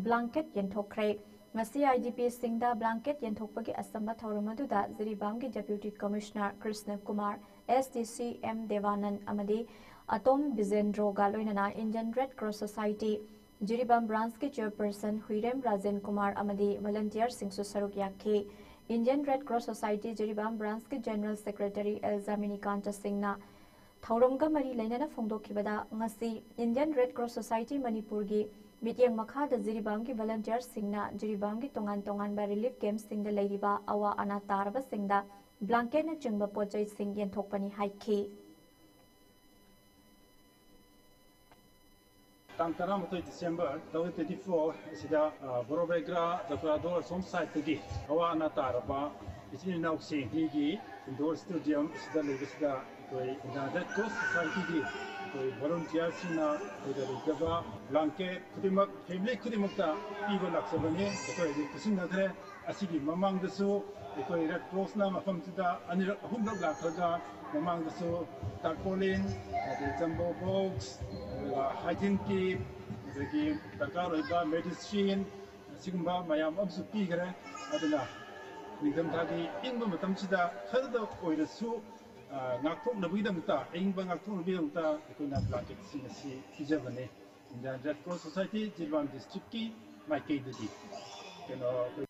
blanket ꯌꯦꯟꯊꯣꯛꯈ꯭ꯔꯦ꯫ ꯉꯁꯤ IDPꯁꯤꯡꯗ blanket ꯌꯦꯟꯊꯣꯛꯄꯒꯤ ꯑꯆꯝꯕ ꯊꯧꯔꯝ ꯑꯗꯨꯗ ꯖꯤꯔꯤꯕꯥꯝꯒꯤ Deputy Commissioner Krishna Kumar, SDC M ꯗꯦꯕꯥꯅꯟ ꯑꯃꯗꯤ ꯑꯇꯣꯝ ꯕꯤꯖꯦꯟꯗ꯭ꯔꯣꯒ ꯂꯣꯏꯅꯅ Indian Red Cross Society Jiribam branchꯀꯤ chairperson ꯍꯨꯏꯔꯦꯝ Rajen Kumar ꯑꯃꯗꯤ volunteerꯁꯤꯡꯁꯨ ꯁꯔꯨꯛ ꯌꯥꯈꯤ꯫ Indian Red Cross Society Jiribam branchꯀꯤ general secretary ꯑꯦꯜ ꯖꯥꯃꯤꯅꯤꯀꯥꯟꯇ ꯁꯤꯡꯅ ꯊꯧꯔꯝꯒ ꯃꯔꯤ ꯂꯩꯅꯅ ꯐꯣꯡꯗꯣꯛꯈꯤꯕꯗ, ꯉꯁꯤ Indian Red Cross Society ꯃꯅꯤꯄꯨꯔꯒꯤ ꯃꯤꯠꯌꯦꯡ ꯃꯈꯥꯗ ꯖꯤꯔꯤꯕꯥꯝꯒꯤ volunteerꯁꯤꯡꯅ ꯖꯤꯔꯤꯕꯥꯝꯒꯤ ꯇꯣꯉꯥꯟ ꯇꯣꯉꯥꯟꯕ relief campꯁꯤꯡꯗ ꯂꯩꯔꯤꯕ ꯑꯋꯥ ꯑꯅꯥ ꯇꯥꯔꯕꯁꯤꯡꯗ blanketꯅꯆꯤꯡꯕ ꯄꯣꯠꯆꯩꯁꯤꯡ ꯌꯦꯟꯊꯣꯛꯄꯅꯤ ꯍꯥꯏꯈꯤ꯫ ꯇꯥꯡ ꯇꯔꯥꯃꯥꯊꯣꯏ December two thousand twenty-four ꯑꯁꯤꯗ, ꯑ, ꯕꯣꯔꯣꯕꯦꯒ꯭ꯔꯥ ꯗꯣꯀ꯭ꯔꯥꯗꯣ ꯑꯁꯣꯝ sideꯇꯒꯤ ꯑꯋꯥ ꯑꯅꯥ ꯇꯥꯔꯕ ꯏꯆꯤꯟ ꯏꯅꯥꯎꯁꯤꯡ ꯑꯅꯤꯒꯤ indoor stadium ꯑꯁꯤꯗ ꯂꯩꯕꯁꯤꯗ ꯑꯩꯈꯣꯏ Indian Red Cross Societyꯒꯤ ꯑꯩꯈꯣꯏ ꯚꯣꯂꯨꯟꯇꯤꯌꯔꯁꯤꯡꯅ ꯂꯩꯇ ꯂꯩꯇꯕ ꯕ꯭ꯂꯥꯡꯀꯦꯠ ꯈꯨꯗꯤꯡꯃꯛ ꯐꯦꯃꯤꯂꯤ ꯈꯨꯗꯤꯡꯃꯛꯇ ꯄꯤꯕ ꯂꯥꯛꯆꯕꯅꯤ꯫ ꯑꯩꯈꯣꯏ ꯍꯧꯖꯤꯛ ꯄꯤꯁꯤꯟꯅꯈ꯭ꯔꯦ꯫ ꯑꯁꯤꯒꯤ ꯃꯃꯥꯡꯗꯁꯨ ꯑꯩꯈꯣꯏ ꯔꯦꯗ ꯀ꯭ꯔꯣꯁꯅ ꯃꯐꯝꯁꯤꯗ ꯑꯅꯤꯔꯛ ꯑꯍꯨꯝꯂꯛ ꯂꯥꯛꯈ꯭ꯔꯒ ꯃꯃꯥꯡꯗꯁꯨ ꯇꯥꯔꯄꯣꯂꯤꯟ, ꯑꯗꯩ ꯖꯝꯕꯣ ꯕꯣꯛꯁ, ꯑꯗꯨꯒ ꯍꯥꯏꯖꯤꯟ ꯀꯤꯠ, ꯑꯗꯒꯤ ꯗꯔꯀꯥꯔ ꯑꯣꯏꯕ ꯃꯦꯗꯤꯁꯤꯟ, ꯑꯁꯤꯒꯨꯝꯕ ꯃꯌꯥꯝ ꯑꯃꯁꯨ ꯄꯤꯈ꯭ꯔꯦ꯫ ꯑꯗꯨꯅ ꯅꯤꯡꯊꯝꯊꯥꯒꯤ ꯏꯪꯕ ꯃꯇꯝꯁꯤꯗ ꯈꯔꯗ ꯑꯣꯏꯔꯁꯨ, ꯑ, ꯉꯥꯛꯊꯣꯛꯅꯕꯒꯤꯗꯃꯛꯇ, ꯑꯏꯪꯕ ꯉꯥꯛꯊꯣꯛꯅꯕꯒꯤꯗꯃꯛꯇ ꯑꯩꯈꯣꯏꯅ ꯕ꯭ꯂꯥꯡꯀꯦꯠꯁꯤꯡ ꯑꯁꯤ ꯄꯤꯖꯕꯅꯤ꯫ Indian Red Cross Society Jiribam ꯗꯤꯁꯇ꯭ꯔꯤꯛꯀꯤ ꯃꯥꯏꯀꯩꯗꯒꯤ꯫ ꯀꯩꯅꯣ, ꯑꯩꯈꯣꯏ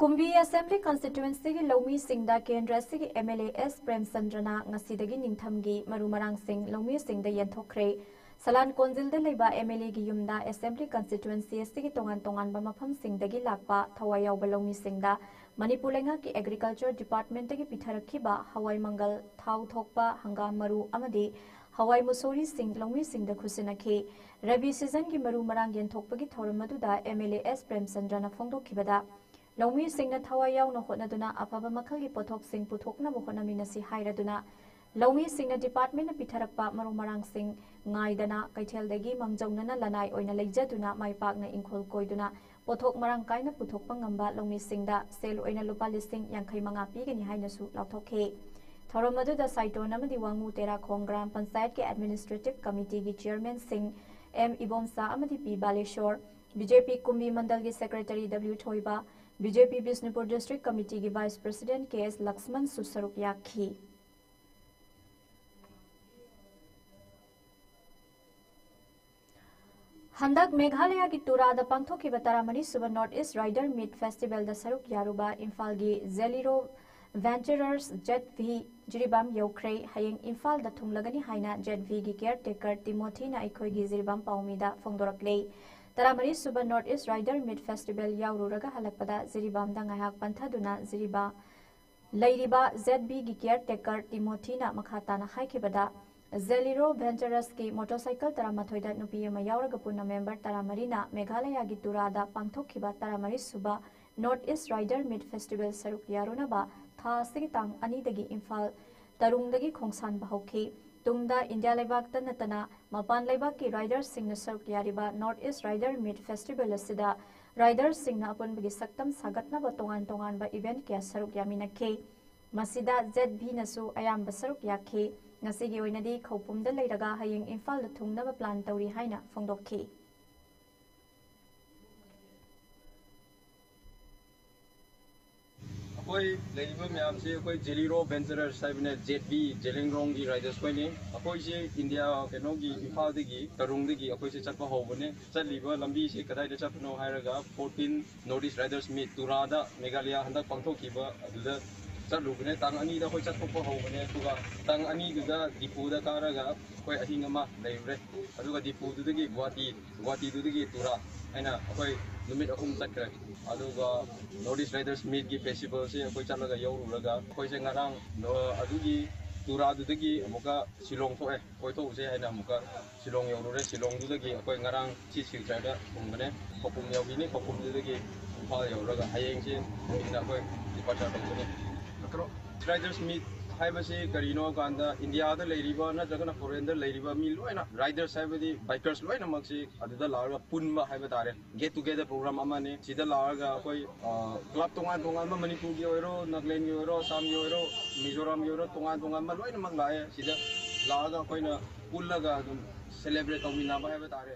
ꯀꯨꯝꯕꯤ ꯑꯦꯁꯦꯝꯕ꯭ꯂꯤ ꯀꯟꯁꯇꯤꯇ꯭ꯋꯦꯟꯁꯤꯒꯤ ꯂꯧꯃꯤꯁꯤꯡꯗ ꯀꯦꯟꯗ꯭ꯔ ꯑꯁꯤꯒꯤ ꯑꯦꯝ ꯑꯦꯜ ꯑꯦ ꯑꯦꯁ ꯄ꯭ꯔꯦꯝꯆꯟꯗ꯭ꯔꯅ ꯉꯁꯤꯗꯒꯤ ꯅꯤꯡꯊꯝꯒꯤ ꯃꯔꯨ ꯃꯔꯥꯡꯁꯤꯡ ꯂꯧꯃꯤꯁꯤꯡꯗ ꯌꯦꯟꯊꯣꯛꯈ꯭ꯔꯦ꯫ ꯁꯂꯥꯟ ꯀꯣꯟꯖꯤꯜꯗ ꯂꯩꯕ ꯑꯦꯝ ꯑꯦꯜ ꯑꯦꯒꯤ ꯌꯨꯝꯗ ꯑꯦꯁꯦꯝꯕ꯭ꯂꯤ ꯀꯟꯁꯇꯤꯇ꯭ꯋꯦꯟꯁꯤ ꯑꯁꯤꯒꯤ ꯇꯣꯉꯥꯟ ꯇꯣꯉꯥꯟꯕ ꯃꯐꯝꯁꯤꯡꯗꯒꯤ ꯂꯥꯛꯄ ꯊꯋꯥꯏ ꯌꯥꯎꯕ ꯂꯧꯃꯤꯁꯤꯡꯗ ꯃꯅꯤꯄꯨꯔ ꯂꯩꯉꯥꯛꯀꯤ ꯑꯦꯒ꯭ꯔꯤꯀꯜꯆꯔ ꯗꯤꯄꯥꯔꯠꯃꯦꯟꯠꯇꯒꯤ ꯄꯤꯊꯔꯛꯈꯤꯕ ꯍꯋꯥꯏ ꯃꯪꯒꯜ, ꯊꯥꯎ ꯊꯣꯛꯄ ꯍꯪꯒꯥꯝ ꯃꯔꯨ ꯑꯃꯗꯤ ꯍꯋꯥꯏ ꯃꯨꯁꯣꯔꯤꯁꯤꯡ ꯂꯧꯃꯤꯁꯤꯡꯗ ꯈꯨꯠꯁꯤꯟꯅꯈꯤ꯫ ꯔꯕꯤ ꯁꯤꯖꯟꯒꯤ ꯃꯔꯨ ꯃꯔꯥꯡ ꯌꯦꯟꯊꯣꯛꯄꯒꯤ ꯊꯧꯔꯝ ꯑꯗꯨꯗ ꯑꯦꯝ ꯑꯦꯜ ꯑꯦ ꯑꯦꯁ ꯄ꯭ꯔꯦꯝꯆꯟꯗ꯭ꯔꯅ ꯐꯣꯡꯗꯣꯛꯈꯤꯕꯗ, ꯂꯧꯃꯤꯁꯤꯡꯅ ꯊꯋꯥꯏ ꯌꯥꯎꯅ ꯍꯣꯠꯅꯗꯨꯅ ꯑꯐꯕ ꯃꯈꯜꯒꯤ ꯄꯣꯠꯊꯣꯛꯁꯤꯡ ꯄꯨꯊꯣꯛꯅꯕ ꯍꯣꯠꯅꯃꯤꯟꯅꯁꯤ ꯍꯥꯏꯔꯗꯨꯅ, ꯂꯧꯃꯤꯁꯤꯡꯅ ꯗꯤꯄꯥꯔꯠꯃꯦꯟꯠꯅ ꯄꯤꯊꯔꯛꯄ ꯃꯔꯨ ꯃꯔꯥꯡꯁꯤꯡ ꯉꯥꯏꯗꯅ ꯀꯩꯊꯦꯜꯗꯒꯤ ꯃꯥꯡꯖꯧꯅꯅ ꯂꯅꯥꯏ ꯑꯣꯏꯅ ꯂꯩꯖꯗꯨꯅ ꯃꯥꯏ ꯄꯥꯛꯅ ꯏꯪꯈꯣꯜ ꯀꯣꯏꯗꯨꯅ ꯄꯣꯠꯊꯣꯛ ꯃꯔꯥꯡ ꯀꯥꯏꯅ ꯄꯨꯊꯣꯛꯄ ꯉꯝꯕ ꯂꯧꯃꯤꯁꯤꯡꯗ ꯁꯦꯜ ꯑꯣꯏꯅ ꯂꯨꯄꯥ ꯂꯤꯁꯤꯡ ꯌꯥꯡꯈꯩ ꯃꯉꯥ ꯄꯤꯒꯅꯤ ꯍꯥꯏꯅꯁꯨ ꯂꯥꯎꯊꯣꯛꯈꯤ꯫ ꯊꯧꯔꯝ ꯑꯗꯨꯗ ꯁꯥꯏꯇꯣꯟ ꯑꯃꯗꯤ ꯋꯥꯉꯨ ꯇꯦꯔꯥꯈꯣꯡ ꯒ꯭ꯔꯥꯝ ꯄꯟꯆꯥꯌꯠꯀꯤ ꯑꯦꯗꯃꯤꯅꯤꯁꯇ꯭ꯔꯦꯇꯤꯚ ꯀꯃꯤꯇꯤꯒꯤ ꯆꯤꯌꯔꯃꯦꯟꯁꯤꯡ ꯑꯦꯝ ꯏꯕꯣꯝꯆꯥ ꯑꯃꯗꯤ ꯄꯤ ꯕꯥꯂꯦꯁꯣꯔ, ꯕꯤ ꯖꯦ ꯄꯤ ꯀꯨꯝꯕꯤ ꯃꯟꯗꯜꯒꯤ ꯁꯦꯀ꯭ꯔꯦꯇꯔꯤ ꯗꯕ꯭ꯂꯤꯎ ꯊꯣꯏꯕ, ꯕꯤ ꯖꯦ ꯄꯤ ꯕꯤꯁꯅꯨꯄꯨꯔ ꯗꯤꯁꯇ꯭ꯔꯤꯛ ꯀꯃꯤꯇꯤꯒꯤ ꯚꯥꯏꯁ ꯄ꯭ꯔꯦꯁꯤꯗꯦꯟꯠ ꯀꯦ ꯑꯦꯁ ꯂꯛꯁꯃꯟꯁꯨ ꯁꯔꯨꯛ ꯌꯥꯈꯤ꯫ ꯍꯟꯗꯛ ꯃꯦꯘꯥꯂꯌꯥꯒꯤ ꯇꯨꯔꯥꯗ ꯄꯥꯡꯊꯣꯛꯈꯤꯕ ꯇꯔꯥꯃꯔꯤ ꯁꯨꯕ ꯅꯣꯔꯠ ꯏꯁ ꯔꯥꯏꯗꯔ ꯃꯤꯠ ꯐꯦꯁꯇꯤꯚꯦꯜꯗ ꯁꯔꯨꯛ ꯌꯥꯔꯨꯕ ꯏꯝꯐꯥꯜꯒꯤ ꯖꯦꯂꯤꯔꯣ ꯚꯦꯟꯆꯔꯔꯁ ꯖꯦꯠ ꯚꯤ ꯖꯤꯔꯤꯕꯥꯝ ꯌꯧꯈ꯭ꯔꯦ꯫ ꯍꯌꯦꯡ ꯏꯝꯐꯥꯜꯗ ꯊꯨꯡꯂꯒꯅꯤ ꯍꯥꯏꯅ ꯖꯦꯠ ꯚꯤꯒꯤ ꯀꯤꯌꯔ ꯇꯦꯀꯔ ꯇꯤꯃꯣꯊꯤꯅ ꯑꯩꯈꯣꯏꯒꯤ ꯖꯤꯔꯤꯕꯥꯝ ꯄꯥꯎꯃꯤꯗ ꯐꯣꯡꯗꯣꯔꯛꯂꯦ꯫ ꯇꯔꯥꯃꯔꯤ ꯁꯨꯕ ꯅꯣꯔꯠ ꯏꯁ ꯔꯥꯏꯗꯔ ꯃꯤꯠ ꯐꯦꯁꯇꯤꯚꯦꯜ ꯌꯥꯎꯔꯨꯔꯒ ꯍꯜꯂꯛꯄꯗ ꯖꯤꯔꯤꯕꯥꯝꯗ ꯉꯥꯏꯍꯥꯛ ꯄꯟꯊꯗꯨꯅ ꯖꯤꯔꯤꯕꯥꯝ ꯂꯩꯔꯤꯕ ꯖꯦꯠ ꯚꯤꯒꯤ ꯀꯤꯌꯔ ꯇꯦꯀꯔ ꯇꯤꯃꯣꯊꯤꯅ ꯃꯈꯥ ꯇꯥꯅ ꯍꯥꯏꯈꯤꯕꯗ, ꯖꯦꯂꯤꯔꯣ ꯚꯦꯟꯆꯔꯁꯀꯤ ꯃꯣꯇꯣꯔꯁꯥꯏꯀꯜ ꯇꯔꯥꯃꯥꯊꯣꯏꯗ ꯅꯨꯄꯤ ꯑꯃ ꯌꯥꯎꯔꯒ ꯄꯨꯟꯅ ꯃꯦꯝꯕꯔ ꯇꯔꯥꯃꯔꯤꯅ ꯃꯦꯘꯥꯂꯌꯥꯒꯤ ꯇꯨꯔꯥꯗ ꯄꯥꯡꯊꯣꯛꯈꯤꯕ ꯇꯔꯥꯃꯔꯤ ꯁꯨꯕ ꯅꯣꯔꯠ ꯏꯁ ꯔꯥꯏꯗꯔ ꯃꯤꯠ ꯐꯦꯁꯇꯤꯚꯦꯜ ꯁꯔꯨꯛ ꯌꯥꯔꯨꯅꯕ ꯊꯥ ꯑꯁꯤꯒꯤ ꯇꯥꯡ ꯑꯅꯤꯗꯒꯤ ꯏꯝꯐꯥꯜ ꯇꯔꯨꯡꯗꯒꯤ ꯈꯣꯡꯁꯥꯟꯕ ꯍꯧꯈꯤ꯫ ꯇꯨꯡꯗ ꯏꯟꯗꯤꯌꯥ ꯂꯩꯕꯥꯛꯇ ꯅꯠꯇꯅ ꯃꯄꯥꯟ ꯂꯩꯕꯥꯛꯀꯤ ꯔꯥꯏꯗꯔꯁꯤꯡꯅ ꯁꯔꯨꯛ ꯌꯥꯔꯤꯕ North East Rider Meet Festival ꯑꯁꯤꯗ ꯔꯥꯏꯗꯔꯁꯤꯡꯅ ꯑꯄꯨꯟꯕꯒꯤ ꯁꯛꯇꯝ ꯁꯥꯒꯠꯅꯕ ꯇꯣꯉꯥꯟ ꯇꯣꯉꯥꯟꯕ event ꯀꯌꯥ ꯁꯔꯨꯛ ꯌꯥꯃꯤꯟꯅꯈꯤ꯫ ꯃꯁꯤꯗ ZBꯅꯁꯨ ꯑꯌꯥꯝꯕ ꯁꯔꯨꯛ ꯌꯥꯈꯤ꯫ ꯉꯁꯤꯒꯤ ꯑꯣꯏꯅꯗꯤ ꯈꯧꯄꯨꯝꯗ ꯂꯩꯔꯒ ꯍꯌꯦꯡ ꯏꯝꯐꯥꯜꯗ ꯊꯨꯡꯅꯕ plan ꯇꯧꯔꯤ ꯍꯥꯏꯅ ꯐꯣꯡꯗꯣꯛꯈꯤ꯫ ꯑꯩꯈꯣꯏ ꯂꯩꯔꯤꯕ ꯃꯌꯥꯝꯁꯤ ꯑꯩꯈꯣꯏ ꯖꯦꯂꯤꯔꯣ ꯚꯦꯟꯆꯔꯔꯁ ꯍꯥꯏꯕꯅꯦ, ꯖꯦꯠ ꯕꯤ ꯖꯦꯂꯤꯡꯔꯣꯡꯒꯤ ꯔꯥꯏꯗꯔꯁ ꯈꯣꯏꯅꯤ꯫ ꯑꯩꯈꯣꯏꯁꯤ ꯏꯟꯗꯤꯌꯥ ꯀꯩꯅꯣꯒꯤ ꯏꯝꯐꯥꯜꯗꯒꯤ ꯇꯔꯨꯡꯗꯒꯤ ꯑꯩꯈꯣꯏꯁꯦ ꯆꯠꯄ ꯍꯧꯕꯅꯦ꯫ ꯆꯠꯂꯤꯕ ꯂꯝꯕꯤꯁꯤ ꯀꯗꯥꯏꯗ ꯆꯠꯄꯅꯣ ꯍꯥꯏꯔꯒ fourteen North East Riders Meet ꯇꯨꯔꯥꯗ Meghalaya ꯍꯟꯗꯛ ꯄꯥꯡꯊꯣꯛꯈꯤꯕ ꯑꯗꯨꯗ ꯆꯠꯂꯨꯕꯅꯦ꯫ ꯇꯥꯡ ꯑꯅꯤꯗ ꯑꯩꯈꯣꯏ ꯆꯠꯊꯣꯛꯄ ꯍꯧꯕꯅꯦ꯫ ꯑꯗꯨꯒ ꯇꯥꯡ ꯑꯅꯤꯗꯨꯗ ꯗꯤꯄꯨꯗ ꯀꯥꯔꯒ ꯑꯩꯈꯣꯏ ꯑꯍꯤꯡ ꯑꯃ ꯂꯩꯔꯨꯔꯦ꯫ ꯑꯗꯨꯒ ꯗꯤꯄꯨꯗꯨꯗꯒꯤ ꯒꯨꯋꯥꯍꯥꯇꯤ, ꯒꯨꯋꯥꯍꯥꯇꯤꯗꯨꯗꯒꯤ ꯇꯨꯔꯥ ꯍꯥꯏꯅ ꯑꯩꯈꯣꯏ ꯅꯨꯃꯤꯠ ꯑꯍꯨꯝ ꯆꯠꯈ꯭ꯔꯦ꯫ ꯑꯗꯨꯒ North East Riders Meetꯀꯤ festivalꯁꯤ ꯑꯩꯈꯣꯏ ꯆꯠꯂꯒ ꯌꯧꯔꯨꯔꯒ ꯑꯩꯈꯣꯏꯁꯦ ꯉꯔꯥꯡ, ꯑ, ꯑꯗꯨꯒꯤ ꯇꯨꯔꯥꯗꯨꯗꯒꯤ ꯑꯃꯨꯛꯀ ꯁꯤꯂꯣꯡ ꯊꯣꯛꯑꯦ, ꯀꯣꯏꯊꯣꯛꯎꯁꯦ ꯍꯥꯏꯅ ꯑꯃꯨꯛꯀ ꯁꯤꯂꯣꯡ ꯌꯧꯔꯨꯔꯦ꯫ ꯁꯤꯂꯣꯡꯗꯨꯗꯒꯤ ꯑꯩꯈꯣꯏ ꯉꯔꯥꯡ ꯁꯤ ꯁꯤꯜꯆꯔꯗ ꯊꯨꯡꯕꯅꯦ꯫ ꯈꯧꯄꯨꯝ ꯌꯧꯕꯤꯅꯤ, ꯈꯧꯄꯨꯝꯗꯨꯗꯒꯤ ꯏꯝꯐꯥꯜ ꯌꯧꯔꯒ ꯍꯌꯦꯡꯁꯦ ꯅꯨꯡꯊꯤꯜꯗ ꯑꯩꯈꯣꯏ departure ꯇꯧꯒꯅꯤ꯫ ꯀꯩꯅꯣ, Riders Meet ꯍꯥꯏꯕꯁꯤ ꯀꯔꯤꯅꯣ ꯀꯥꯟꯗ ꯏꯟꯗꯤꯌꯥꯗ ꯂꯩꯔꯤꯕ ꯅꯠꯇ꯭ꯔꯒꯅ foreignꯗ ꯂꯩꯔꯤꯕ ꯃꯤ ꯂꯣꯏꯅ, riders ꯍꯥꯏꯕꯗꯤ bikers ꯂꯣꯏꯅꯃꯛꯁꯤ ꯑꯗꯨꯗ ꯂꯥꯛꯑꯒ ꯄꯨꯟꯕ ꯍꯥꯏꯕ ꯇꯥꯔꯦ꯫ Get together program ꯑꯃꯅꯤ꯫ ꯁꯤꯗ ꯂꯥꯛꯑꯒ ꯑꯩꯈꯣꯏ, ꯑ, club ꯇꯣꯉꯥꯟ ꯇꯣꯉꯥꯟꯕ, ꯃꯅꯤꯄꯨꯔꯒꯤ ꯑꯣꯏꯔꯣ, ꯅꯥꯒꯥꯂꯦꯟꯒꯤ ꯑꯣꯏꯔꯣ, ꯑꯁꯥꯝꯒꯤ ꯑꯣꯏꯔꯣ, ꯃꯤꯖꯣꯔꯥꯝꯒꯤ ꯑꯣꯏꯔꯣ, ꯇꯣꯉꯥꯟ ꯇꯣꯉꯥꯟꯕ ꯂꯣꯏꯅꯃꯛ ꯂꯥꯛꯑꯦ꯫ ꯁꯤꯗ ꯂꯥꯛꯑꯒ ꯑꯩꯈꯣꯏꯅ ꯄꯨꯜꯂꯒ ꯑꯗꯨꯝ celebrate ꯇꯧꯃꯤꯟꯅꯕ ꯍꯥꯏꯕ ꯇꯥꯔꯦ꯫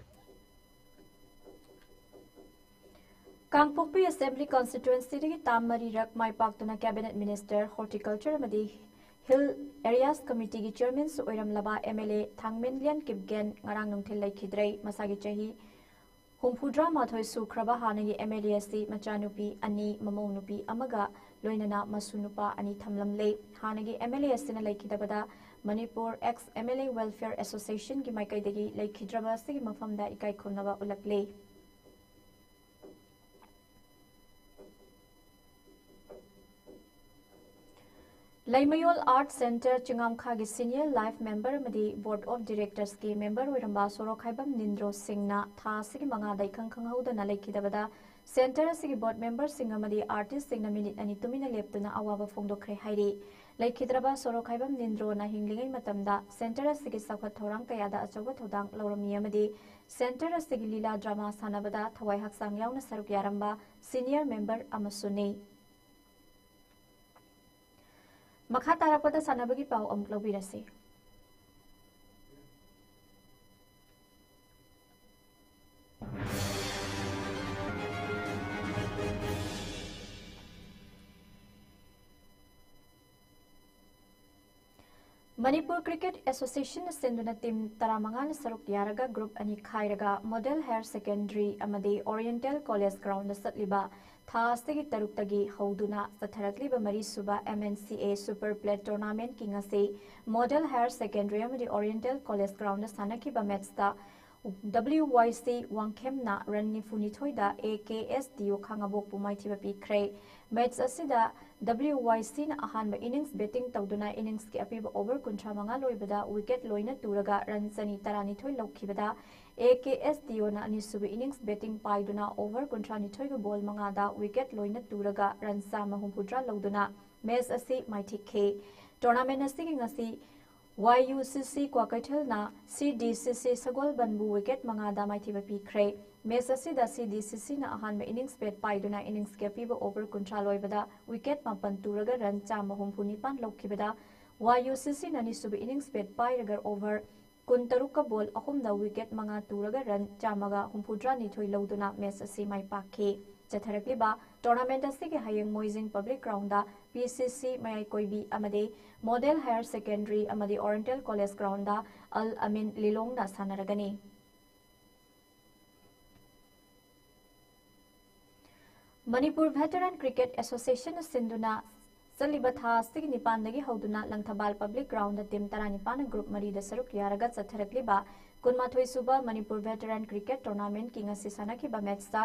ꯀꯥꯡꯄꯣꯛꯄꯤ Assembly Constituencyꯗꯒꯤ term ꯃꯔꯤꯔꯛ ꯃꯥꯏ ꯄꯥꯛꯇꯨꯅ Cabinet Minister, Horticulture ꯑꯃꯗꯤ Hill Areas Committeeꯒꯤ Chairmanꯁꯨ ꯑꯣꯏꯔꯝꯂꯕ MLA ꯊꯥꯡꯃꯦꯟꯂꯤꯌꯥꯟ ꯀꯤꯞꯒꯦꯟ ꯉꯔꯥꯡ ꯅꯨꯡꯊꯤꯜ ꯂꯩꯈꯤꯗ꯭ꯔꯦ꯫ ꯃꯁꯥꯒꯤ ꯆꯍꯤ ꯍꯨꯝꯐꯨꯇꯔꯥ ꯃꯥꯊꯣꯏ ꯁꯨꯈ꯭ꯔꯕ ꯍꯥꯟꯅꯒꯤ MLA ꯑꯁꯤ ꯃꯆꯥꯅꯨꯄꯤ ꯑꯅꯤ, ꯃꯃꯧ ꯅꯨꯄꯤ ꯑꯃꯒ ꯂꯣꯏꯅꯅ ꯃꯁꯨ ꯅꯨꯄꯥ ꯑꯅꯤ ꯊꯝꯂꯝꯂꯦ꯫ ꯍꯥꯟꯅꯒꯤ MLA ꯑꯁꯤꯅ ꯂꯩꯈꯤꯗꯕꯗ ꯃꯅꯤꯄꯨꯔ Ex MLA Welfare Associationꯒꯤ ꯃꯥꯏꯀꯩꯗꯒꯤ ꯂꯩꯈꯤꯗ꯭ꯔꯕ ꯑꯁꯤꯒꯤ ꯃꯐꯝꯗ ꯏꯀꯥꯏ ꯈꯨꯝꯅꯕ ꯎꯠꯂꯛꯂꯦ꯫ ꯂꯩꯃꯌꯣꯜ Art Centre ꯆꯤꯡꯉꯥꯝꯈꯥꯒꯤ senior life member ꯑꯃꯗꯤ Board of Directorsꯀꯤ member ꯑꯣꯏꯔꯝꯕ ꯁꯣꯔꯣꯛꯈꯥꯏꯕꯝ ꯅꯤꯟꯗ꯭ꯔꯣ ꯁꯤꯡꯅ ꯊꯥ ꯑꯁꯤꯒꯤ ꯃꯉꯥꯗ ꯏꯈꯪ ꯈꯪꯍꯧꯗꯅ ꯂꯩꯈꯤꯗꯕꯗ centre ꯑꯁꯤꯒꯤ board memberꯁꯤꯡ ꯑꯃꯗꯤ artistꯁꯤꯡꯅ ꯃꯤꯅꯤꯠ ꯑꯅꯤ ꯇꯨꯃꯤꯟꯅ ꯂꯦꯞꯇꯨꯅ ꯑꯋꯥꯕ ꯐꯣꯡꯗꯣꯛꯈ꯭ꯔꯦ ꯍꯥꯏꯔꯤ꯫ ꯂꯩꯈꯤꯗ꯭ꯔꯕ ꯁꯣꯔꯣꯈꯥꯏꯕꯝ ꯅꯤꯟꯗ꯭ꯔꯣꯅ ꯍꯤꯡꯂꯤꯉꯩ ꯃꯇꯝꯗ ꯁꯦꯟꯇꯔ ꯑꯁꯤꯒꯤ ꯆꯥꯎꯈꯠ ꯊꯧꯔꯥꯡ ꯀꯌꯥꯗ ꯑꯆꯧꯕ ꯊꯧꯗꯥꯡ ꯂꯧꯔꯝꯃꯤ ꯑꯃꯗꯤ ꯁꯦꯟꯇꯔ ꯑꯁꯤꯒꯤ ꯂꯤꯂꯥ ꯗ꯭ꯔꯃꯥ ꯁꯥꯟꯅꯕꯗ ꯊꯋꯥꯏ ꯍꯛꯆꯥꯡ ꯌꯥꯎꯅ ꯁꯔꯨꯛ ꯌꯥꯔꯝꯕ ꯁꯤꯅꯤꯌꯔ ꯃꯦꯝꯕꯔ ꯑꯃꯁꯨꯅꯤ꯫ ꯃꯈꯥ ꯇꯥꯔꯛꯄꯗ ꯁꯥꯟꯅꯕꯒꯤ ꯄꯥꯎ ꯑꯃꯨꯛ ꯂꯧꯕꯤꯔꯁꯤ꯫ ꯃꯅꯤꯄꯨꯔ ꯀ꯭ꯔꯤꯀꯦꯠ ꯑꯦꯁꯣꯁꯤꯌꯦꯁꯟꯅ ꯁꯤꯟꯗꯨꯅ ꯇꯤꯝ ꯇꯔꯥꯃꯉꯥꯅ ꯁꯔꯨꯛ ꯌꯥꯔꯒ ꯒ꯭ꯔꯨꯞ ꯑꯅꯤ ꯈꯥꯏꯔꯒ ꯃꯣꯗꯦꯜ ꯍꯥꯌꯔ ꯁꯦꯀꯦꯟꯗꯔꯤ ꯑꯃꯗꯤ ꯑꯣꯔꯤꯌꯦꯟꯇꯦꯜ ꯀꯣꯂꯦꯖ ꯒ꯭ꯔꯥꯎꯟꯗ ꯆꯠꯂꯤꯕ ꯊꯥ ꯑꯁꯤꯒꯤ ꯇꯔꯨꯛꯇꯒꯤ ꯍꯧꯗꯨꯅ ꯆꯠꯊꯔꯛꯂꯤꯕ ꯃꯔꯤꯁꯨꯕ ꯑꯦꯝ ꯑꯦꯟ ꯁꯤ ꯑꯦ ꯁꯨꯄꯔ ꯄ꯭ꯂꯦꯠ ꯇꯣꯔꯅꯥꯃꯦꯟꯠꯀꯤ ꯉꯁꯤ ꯃꯣꯗꯦꯜ ꯍꯥꯌꯔ ꯁꯦꯀꯦꯟꯗꯔꯤ ꯑꯃꯗꯤ ꯑꯣꯔꯤꯌꯦꯟꯇꯦꯜ ꯀꯣꯂꯦꯖ ꯒ꯭ꯔꯥꯎꯟꯗ ꯁꯥꯟꯅꯈꯤꯕ ꯃꯦꯠꯁꯇ ꯗꯕ꯭ꯂꯤꯌꯨ ꯋꯥꯏ ꯁꯤ ꯋꯥꯡꯈꯦꯝꯅ run ꯅꯤꯐꯨꯅꯤꯊꯣꯏꯗ A K S D ꯑꯣ ꯈꯥꯉꯕꯣꯛꯄꯨ ꯃꯥꯏꯊꯤꯕ ꯄꯤꯈ꯭ꯔꯦ꯫ ꯃꯦꯠꯁ ꯑꯁꯤꯗ ꯗꯕ꯭ꯂꯤꯌꯨ ꯋꯥꯏ ꯁꯤꯅ ꯑꯍꯥꯟꯕ ꯏꯅꯤꯡꯁ ꯕꯦꯇꯤꯡ ꯇꯧꯗꯨꯅ ꯏꯅꯤꯡꯁꯀꯤ ꯑꯄꯤꯕ ꯑꯣꯚꯔ ꯀꯨꯟꯊ꯭ꯔꯥ ꯃꯉꯥ ꯂꯣꯏꯕꯗ ꯋꯤꯀꯦꯠ ꯂꯣꯏꯅ ꯇꯨꯔꯒ ꯔꯟ ꯆꯅꯤ ꯇꯔꯥꯅꯤꯊꯣꯏ ꯂꯧꯈꯤꯕꯗ, ꯑꯦ ꯀꯦ ꯑꯦꯁ ꯗꯤ ꯑꯣꯅ ꯑꯅꯤꯁꯨꯕ ꯏꯅꯤꯡꯁ ꯕꯦꯇꯤꯡ ꯄꯥꯏꯗꯨꯅ ꯑꯣꯚꯔ ꯀꯨꯟꯊ꯭ꯔꯥꯅꯤꯊꯣꯏꯒ ꯕꯣꯜ ꯃꯉꯥꯗ ꯋꯤꯀꯦꯠ ꯂꯣꯏꯅ ꯇꯨꯔꯒ ꯔꯟ ꯆꯥꯝꯃ ꯍꯨꯝꯐꯨꯇꯔꯥ ꯂꯧꯗꯨꯅ ꯃꯦꯠꯁ ꯑꯁꯤ ꯃꯥꯏꯊꯤꯈꯤ꯫ ꯇꯣꯔꯅꯥꯃꯦꯟꯠ ꯑꯁꯤꯒꯤ ꯉꯁꯤ ꯋꯥꯏ ꯌꯨ ꯁꯤ ꯁꯤ ꯀ꯭ꯋꯥꯀꯩꯊꯦꯜꯅ ꯁꯤ ꯗꯤ ꯁꯤ ꯁꯤ ꯁꯒꯣꯜꯕꯟꯕꯨ ꯋꯤꯀꯦꯠ ꯃꯉꯥꯗ ꯃꯥꯏꯊꯤꯕ ꯄꯤꯈ꯭ꯔꯦ꯫ ꯃꯦꯠꯁ ꯑꯁꯤꯗ ꯁꯤ ꯗꯤ ꯁꯤ ꯁꯤꯅ ꯑꯍꯥꯟꯕ ꯏꯅꯤꯡꯁ ꯕꯦꯠ ꯄꯥꯏꯗꯨꯅ ꯏꯅꯤꯡꯁꯀꯤ ꯑꯄꯤꯕ ꯑꯣꯚꯔ ꯀꯨꯟꯊ꯭ꯔꯥ ꯂꯣꯏꯕꯗ ꯋꯤꯀꯦꯠ ꯃꯥꯄꯟ ꯇꯨꯔꯒ ꯔꯟ ꯆꯥꯝꯃ ꯍꯨꯝꯐꯨ ꯅꯤꯄꯥꯟ ꯂꯧꯈꯤꯕꯗ, ꯋꯥꯏ ꯌꯨ ꯁꯤ ꯁꯤꯅ ꯑꯅꯤꯁꯨꯕ ꯏꯅꯤꯡꯁ ꯕꯦꯠ ꯄꯥꯏꯔꯒ ꯑꯣꯚꯔ ꯀꯨꯟꯇꯔꯨꯛꯀ ꯕꯣꯜ ꯑꯍꯨꯝꯗ ꯋꯤꯀꯦꯠ ꯃꯉꯥ ꯇꯨꯔꯒ ꯔꯟ ꯆꯥꯝꯃꯒ ꯍꯨꯝꯐꯨꯇꯔꯥꯅꯤꯊꯣꯏ ꯂꯧꯗꯨꯅ ꯃꯦꯠꯁ ꯑꯁꯤ ꯃꯥꯏ ꯄꯥꯛꯈꯤ꯫ ꯆꯠꯊꯔꯛꯂꯤꯕ ꯇꯣꯔꯅꯥꯃꯦꯟꯠ ꯑꯁꯤꯒꯤ ꯍꯌꯦꯡ ꯃꯣꯏꯖꯤꯡ ꯄꯕ꯭ꯂꯤꯛ ꯒ꯭ꯔꯥꯎꯟꯗ ꯄꯤ ꯁꯤ ꯁꯤ ꯃꯌꯥꯏ ꯀꯣꯏꯕꯤ ꯑꯃꯗꯤ ꯃꯣꯗꯦꯜ ꯍꯥꯌꯔ ꯁꯦꯀꯦꯟꯗꯔꯤ ꯑꯃꯗꯤ ꯑꯣꯔꯤꯌꯦꯟꯇꯦꯜ ꯀꯣꯂꯦꯖ ꯒ꯭ꯔꯥꯎꯟꯗ ꯑꯜ ꯑꯃꯤꯟ ꯂꯤꯂꯣꯡꯅ ꯁꯥꯟꯅꯔꯒꯅꯤ꯫ ꯃꯅꯤꯄꯨꯔ ꯚꯦꯇꯔꯥꯟ ꯀ꯭ꯔꯤꯀꯦꯠ ꯑꯦꯁꯣꯁꯤꯌꯦꯁꯟꯅ ꯁꯤꯟꯗꯨꯅ ꯆꯠꯂꯤꯕ ꯊꯥ ꯑꯁꯤꯒꯤ ꯅꯤꯄꯥꯟꯗꯒꯤ ꯍꯧꯗꯨꯅ ꯂꯪꯊꯕꯥꯜ ꯄꯕ꯭ꯂꯤꯛ ꯒ꯭ꯔꯥꯎꯟꯗ ꯇꯤꯝ ꯇꯔꯥꯅꯤꯄꯥꯟꯅ ꯒ꯭ꯔꯨꯞ ꯃꯔꯤꯗ ꯁꯔꯨꯛ ꯌꯥꯔꯒ ꯆꯠꯊꯔꯛꯂꯤꯕ ꯀꯨꯟꯃꯥꯊꯣꯏ ꯁꯨꯕ ꯃꯅꯤꯄꯨꯔ ꯚꯦꯇꯔꯥꯟ ꯀ꯭ꯔꯤꯀꯦꯠ ꯇꯣꯔꯅꯥꯃꯦꯟꯠꯀꯤ ꯉꯁꯤ ꯁꯥꯟꯅꯈꯤꯕ ꯃꯦꯠꯁꯇ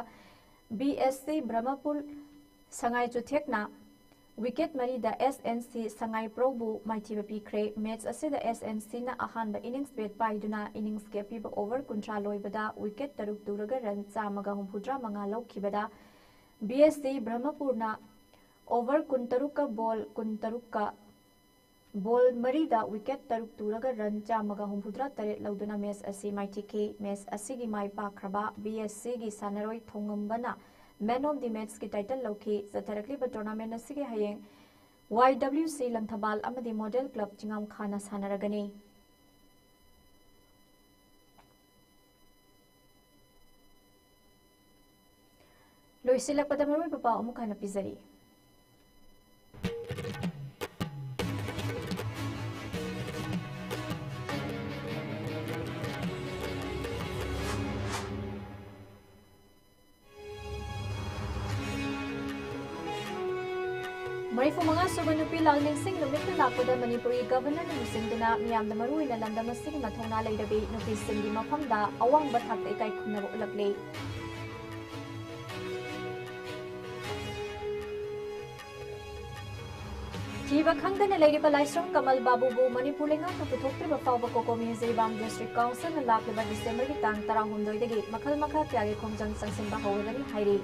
ꯕꯤ ꯑꯦꯁ ꯁꯤ ꯕ꯭ꯔꯍꯃꯄꯨꯔ ꯁꯉꯥꯏ ꯆꯨꯊꯦꯛꯅ ꯋꯤꯀꯦꯠ ꯃꯔꯤꯗ ꯑꯦꯁ ꯑꯦꯟ ꯁꯤ ꯁꯉꯥꯏ ꯄ꯭ꯔꯧꯕꯨ ꯃꯥꯏꯊꯤꯕ ꯄꯤꯈ꯭ꯔꯦ꯫ ꯃꯦꯠꯁ ꯑꯁꯤꯗ ꯑꯦꯁ ꯑꯦꯟ ꯁꯤꯅ ꯑꯍꯥꯟꯕ ꯏꯅꯤꯡꯁ ꯕꯦꯠ ꯄꯥꯏꯗꯨꯅ ꯏꯅꯤꯡꯁꯀꯤ ꯑꯄꯤꯕ ꯑꯣꯚꯔ ꯀꯨꯟꯊ꯭ꯔꯥ ꯂꯣꯏꯕꯗ ꯋꯤꯀꯦꯠ ꯇꯔꯨꯛ ꯇꯨꯔꯒ ꯔꯟ ꯆꯥꯝꯃꯒ ꯍꯨꯝꯐꯨꯇꯔꯥ ꯃꯉꯥ ꯂꯧꯈꯤꯕꯗ, ꯕꯤ ꯑꯦꯁ ꯁꯤ ꯕ꯭ꯔꯍꯃꯄꯨꯔꯅ ꯑꯣꯚꯔ ꯀꯨꯟꯇꯔꯨꯛꯀ ꯕꯣꯜ ꯀꯨꯟꯇꯔꯨꯛꯀ ꯕꯣꯜ ꯃꯔꯤꯗ ꯋꯤꯀꯦꯠ ꯇꯔꯨꯛ ꯇꯨꯔꯒ ꯔꯟ ꯆꯥꯝꯃꯒ ꯍꯨꯝꯐꯨꯇꯔꯥ ꯇꯔꯦꯠ ꯂꯧꯗꯨꯅ ꯃꯦꯆ ꯑꯁꯤ ꯃꯥꯏꯊꯤꯈꯤ꯫ ꯃꯦꯆ ꯑꯁꯤꯒꯤ ꯃꯥꯏ ꯄꯥꯛꯈ꯭ꯔꯕ ꯕꯤ ꯑꯦꯁ ꯁꯤꯒꯤ ꯁꯥꯟꯅꯔꯣꯏ ꯊꯣꯡꯉꯝꯕꯅ Man of the Matchꯀꯤ title ꯂꯧꯈꯤ꯫ ꯆꯠꯊꯔꯛꯂꯤꯕ tournament ꯑꯁꯤꯒꯤ ꯍꯌꯦꯡ ꯋꯥꯏ ꯗꯕ꯭ꯂꯤꯎ ꯁꯤ ꯂꯪꯊꯕꯥꯜ ꯑꯃꯗꯤ Model Club ꯆꯤꯡꯉꯝꯈꯥꯅ ꯁꯥꯟꯅꯔꯒꯅꯤ꯫ ꯂꯣꯏꯁꯤꯜꯂꯛꯄꯗ ꯃꯔꯨꯑꯣꯏꯕ ꯄꯥꯎ ꯑꯃꯨꯛ ꯍꯟꯅ ꯄꯤꯖꯔꯤ꯫ ꯃꯔꯤꯐꯨ ꯃꯉꯥ ꯁꯨꯕ ꯅꯨꯄꯤ ꯂꯥꯛꯅꯤꯡꯁꯤꯡ ꯅꯨꯃꯤꯠꯇ ꯂꯥꯛꯄꯗ ꯃꯅꯤꯄꯨꯔꯒꯤ Governorꯅ ꯂꯨꯆꯤꯡꯗꯨꯅ ꯃꯤꯌꯥꯝꯗ ꯃꯔꯨꯑꯣꯏꯅ ꯂꯝꯗꯝ ꯑꯁꯤꯒꯤ ꯃꯊꯧꯅꯥ ꯂꯩꯔꯕꯤ ꯅꯨꯄꯤꯁꯤꯡꯒꯤ ꯃꯐꯝꯗ ꯑꯋꯥꯡꯕ ꯊꯥꯛꯇ ꯏꯀꯥꯏ ꯈꯨꯝꯅꯕ ꯎꯠꯂꯛꯂꯤ꯫ ꯊꯤꯕ ꯈꯪꯗꯅ ꯂꯩꯔꯤꯕ ꯂꯥꯏꯁ꯭ꯔꯝ ꯀꯃꯜ ꯕꯥꯕꯨꯕꯨ ꯃꯅꯤꯄꯨꯔ ꯂꯩꯉꯥꯛꯅ ꯄꯨꯊꯣꯛꯇ꯭ꯔꯤꯕ ꯐꯥꯎꯕ ꯀꯣꯀꯣꯃꯤ ꯖꯤꯔꯤꯕꯥꯝ District Councilꯅ ꯂꯥꯛꯂꯤꯕ Decemberꯒꯤ ꯇꯥꯡ ꯇꯔꯥꯍꯨꯝꯗꯣꯏꯗꯒꯤ ꯃꯈꯜ ꯃꯈꯥ ꯀꯌꯥꯒꯤ ꯈꯣꯡꯖꯪ ꯆꯪꯁꯤꯟꯕ ꯍꯧꯔꯒꯅꯤ ꯍꯥꯏꯔꯤ꯫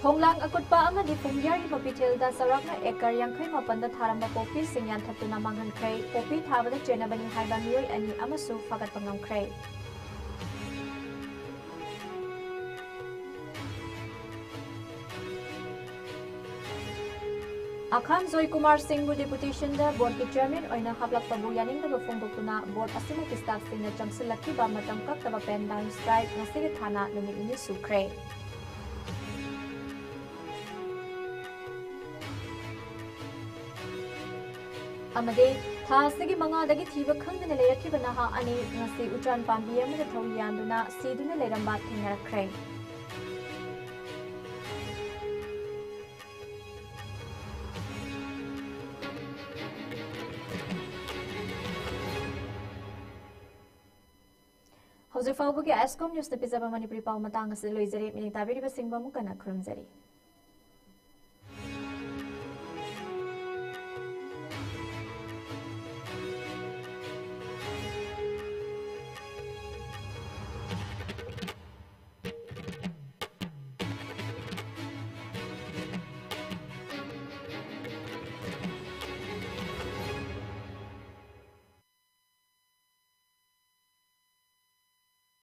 ꯊꯣꯡꯂꯥꯡ ꯑꯀꯨꯠꯄ ꯑꯃꯗꯤ ꯐꯨꯝꯗꯤꯌꯥꯔꯒꯤ ꯃꯄꯤꯊꯦꯜꯗ ꯆꯥꯎꯔꯥꯛꯅ acre ꯌꯥꯡꯈꯩ ꯃꯥꯄꯟꯗ ꯊꯥꯔꯝꯕ ꯄꯣꯄꯤꯁꯤꯡ ꯌꯥꯟꯊꯠꯇꯨꯅ ꯃꯥꯡꯍꯟꯈ꯭ꯔꯦ꯫ ꯄꯣꯄꯤ ꯊꯥꯕꯗ ꯆꯦꯟꯅꯕꯅꯤ ꯍꯥꯏꯕ ꯃꯤꯑꯣꯏ ꯑꯅꯤ ꯑꯃꯁꯨ ꯐꯥꯒꯠꯄ ꯉꯝꯈ꯭ꯔꯦ꯫ ꯑꯈꯥꯟ ꯖꯣꯏꯀꯨꯃꯥꯔ ꯁꯤꯡꯕꯨ Deputationꯗ Boardꯀꯤ Chairman ꯑꯣꯏꯅ ꯍꯥꯞꯂꯛꯄꯕꯨ ꯌꯥꯅꯤꯡꯗꯕ ꯐꯣꯡꯗꯣꯛꯇꯨꯅ Board ꯑꯁꯤꯃꯛꯀꯤ staffꯁꯤꯡꯅ ꯆꯪꯁꯤꯜꯂꯛꯈꯤꯕ ꯃꯇꯝ ꯀꯛꯇꯕ pen down strike ꯉꯁꯤꯒꯤ ꯊꯥꯅ ꯅꯨꯃꯤꯠ ꯅꯤꯅꯤ ꯁꯨꯈ꯭ꯔꯦ꯫ ꯑꯃꯗꯤ ꯊꯥ ꯑꯁꯤꯒꯤ ꯃꯉꯥꯗꯒꯤ ꯊꯤꯕ ꯈꯪꯗꯅ ꯂꯩꯔꯛꯈꯤꯕ ꯅꯍꯥ ꯑꯅꯤ ꯉꯁꯤ ꯎꯆꯥꯟ ꯄꯥꯝꯕꯤ ꯑꯃꯗ ꯊꯧꯔꯤ ꯌꯥꯟꯗꯨꯅ ꯁꯤꯗꯨꯅ ꯂꯩꯔꯝꯕ ꯊꯦꯡꯅꯔꯛꯈ꯭ꯔꯦ꯫ ꯍꯧꯖꯤꯛ ꯐꯥꯎꯕꯒꯤ Ascom Newsꯅ ꯄꯤꯖꯕ ꯃꯅꯤꯄꯨꯔꯤ ꯄꯥꯎ ꯃꯇꯥꯡ ꯑꯁꯤꯗ ꯂꯣꯏꯖꯔꯦ꯫ ꯃꯤꯠꯌꯦꯡ ꯇꯥꯕꯤꯔꯤꯕꯁꯤꯡꯕꯨ ꯑꯃꯨꯛ ꯍꯟꯅ ꯈꯨꯔꯨꯝꯖꯔꯤ꯫